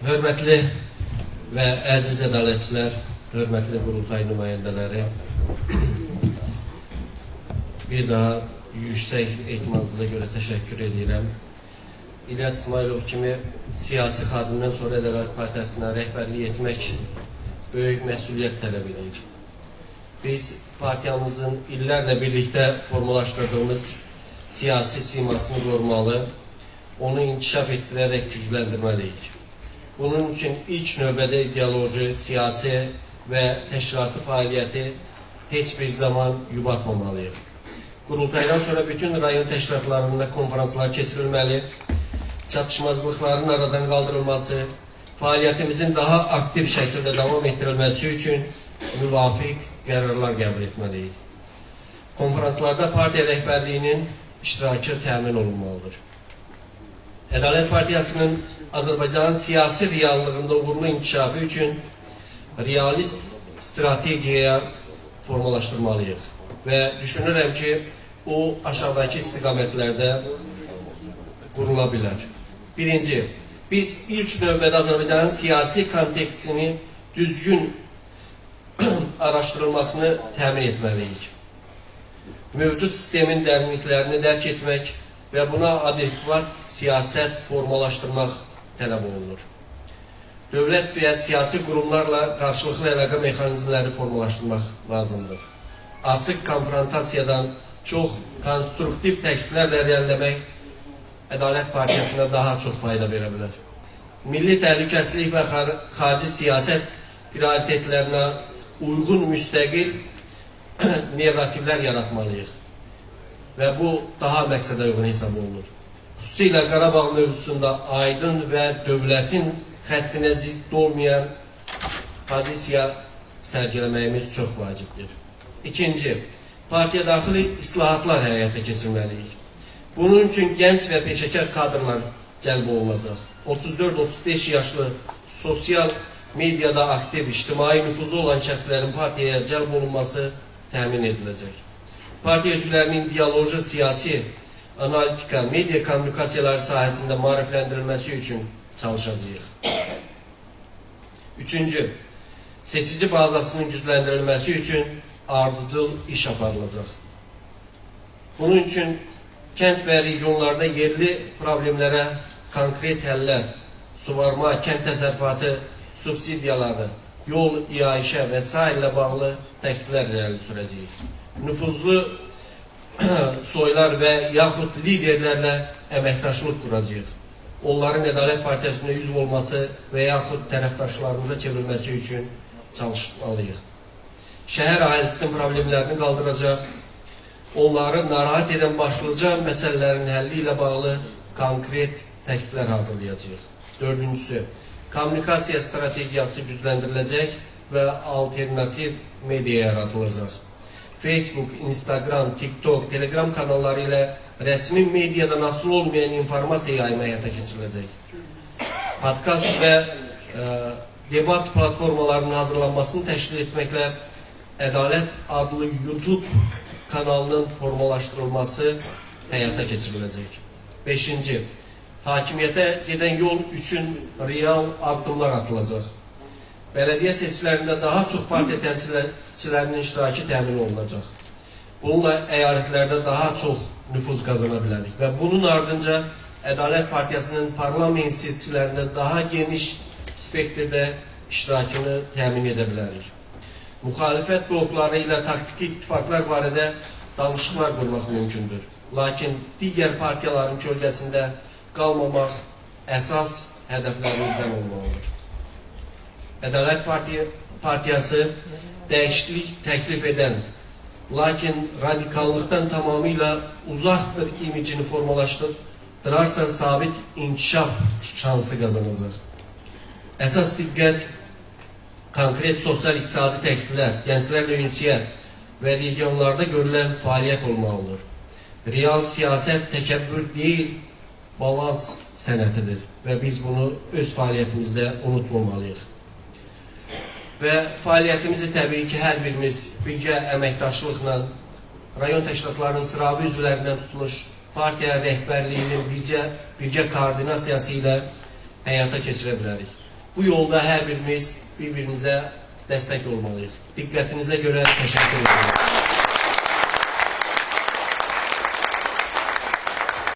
Hörmətli və əziz ədalətçilər, hörmətli qurultay nümayəndələri, bir daha yüksək etimadınıza görə təşəkkür edirəm. İlyas İsmayılov kimi siyasi xadimdən sonra Ədalət Partiyasına rəhbərlik etmək böyük məsuliyyət tələb edir. Biz partiyamızın illərlə birlikdə formalaşdırdığımız siyasi simasını qorumalı, onu inkişaf etdirərək gücləndirməliyik. Bunun üçün ilk növbədə ideoloji, siyasi və təşkilatı fəaliyyəti heç bir zaman yubatmamalıyıq. Qurultaydan sonra bütün rayon təşkilatlarında konferanslar keçirilməli, çatışmazlıqların aradan qaldırılması, fəaliyyətimizin daha aktiv şəkildə davam etdirilməsi üçün müvafiq qərarlar qəbul etməliyik. Konferanslarda partiya rəhbərliyinin iştirakı təmin olunmalıdır. Ədalət Partiyasının Azərbaycanın siyasi reallığında uğurlu inkişafı üçün realist strategiyaya formalaşdırmalıyıq və düşünürəm ki, o aşağıdakı istiqamətlərdə qurula bilər. Birinci, biz ilk növbədə Azərbaycanın siyasi kontekstini düzgün araşdırılmasını təmin etməliyik. Mövcud sistemin dərinliklərini dərk etmək və buna adekvat siyasət formalaşdırmaq tələb olunur. Dövlət və ya siyasi qurumlarla qarşılıqlı əlaqə mexanizmləri formalaşdırmaq lazımdır. Açıq konfrontasiyadan çox konstruktiv təkliflərlə irəliləmək Ədalət Partiyasına daha çox fayda verə bilər. Milli təhlükəsizlik və xarici siyasət prioritetlərinə uyğun müstəqil narrativlər yaratmalıyıq. Və bu daha məqsədə uyğun hesab olunur. Xüsusilə Qarabağ mövzusunda aydın və dövlətin xəttinə zidd olmayan pozisiya sərgiləməyimiz çox vacibdir. İkinci, partiya daxili islahatlar həyata keçirməliyik. Bunun üçün gənc və peşəkar kadrlar cəlb olunacaq. 34-35 yaşlı sosial mediada aktiv, ictimai nüfuzu olan şəxslərin partiyaya cəlb olunması təmin ediləcək. Partiya üzvlərinin diyaloji, siyasi, analitika, media kommunikasiyaları sahəsində maarifləndirilməsi üçün çalışacağıq. Üçüncü, seçici bazasının gücləndirilməsi üçün ardıcıl iş aparılacaq. Bunun üçün kənd və regionlarda yerli problemlərə konkret həllər, suvarma, kənd təsərrüfatı subsidiyaları, yol, iaşə və sair ilə bağlı təkliflər irəli sürəcəyik. Nüfuzlu soylar və yaxud liderlərlə əməkdaşlıq quracağıq. Onların Ədalət Partiyasına üzv olması və yaxud tərəfdaşlarımıza çevrilməsi üçün çalışmalıyıq. Şəhər əhalisinin problemlərini qaldıracaq, onları narahat edən başlıca məsələlərin həlli ilə bağlı konkret təkliflər hazırlayacağıq. Dördüncüsü, kommunikasiya strategiyası gücləndiriləcək və alternativ media yaradılacaq. Facebook, Instagram, TikTok, Telegram kanalları ilə rəsmi mediadan asılı olmayan informasiya yayımı həyata keçiriləcək. Podkast və debat platformalarının hazırlanmasını təşkil etməklə Ədalət adlı YouTube kanalının formalaşdırılması həyata keçiriləcək. Beşinci, hakimiyyətə gedən yol üçün real addımlar atılacaq. Bələdiyyə seçkilərində daha çox partiya təmsilçilərinin iştirakı təmin olunacaq. Bununla əyalətlərdə daha çox nüfuz qazana bilərik və bunun ardınca Ədalət Partiyasının parlament seçkilərində daha geniş spektrdə iştirakını təmin edə bilərik. Müxalifət blokları ilə taktiki ittifaqlar barədə danışıqlar qurmaq mümkündür. Lakin digər partiyaların kölgəsində qalmamaq əsas hədəflərimizdən olmalıdır. Ədalət Partiyası dəyişiklik təklif edən, lakin radikallıqdan tamamilə uzaqdır imicini formalaşdırarsa sabit inkişaf şansı qazanacaq. Əsas diqqət konkret sosial-iqtisadi təkliflər, gənclərlə ünsiyyət və regionlarda görülən fəaliyyət olmalıdır. Real siyasət təkəbbür deyil, balans sənətidir və biz bunu öz fəaliyyətimizdə unutmamalıyıq. Və fəaliyyətimizi təbii ki, hər birimiz birgə əməkdaşlıqla, rayon təşkilatlarının sıravi üzvlərindən tutmuş partiya rəhbərliyinin birgə koordinasiyası ilə həyata keçirə bilərik. Bu yolda hər birimiz bir-birimizə dəstək olmalıyıq. Diqqətinizə görə təşəkkür edirəm.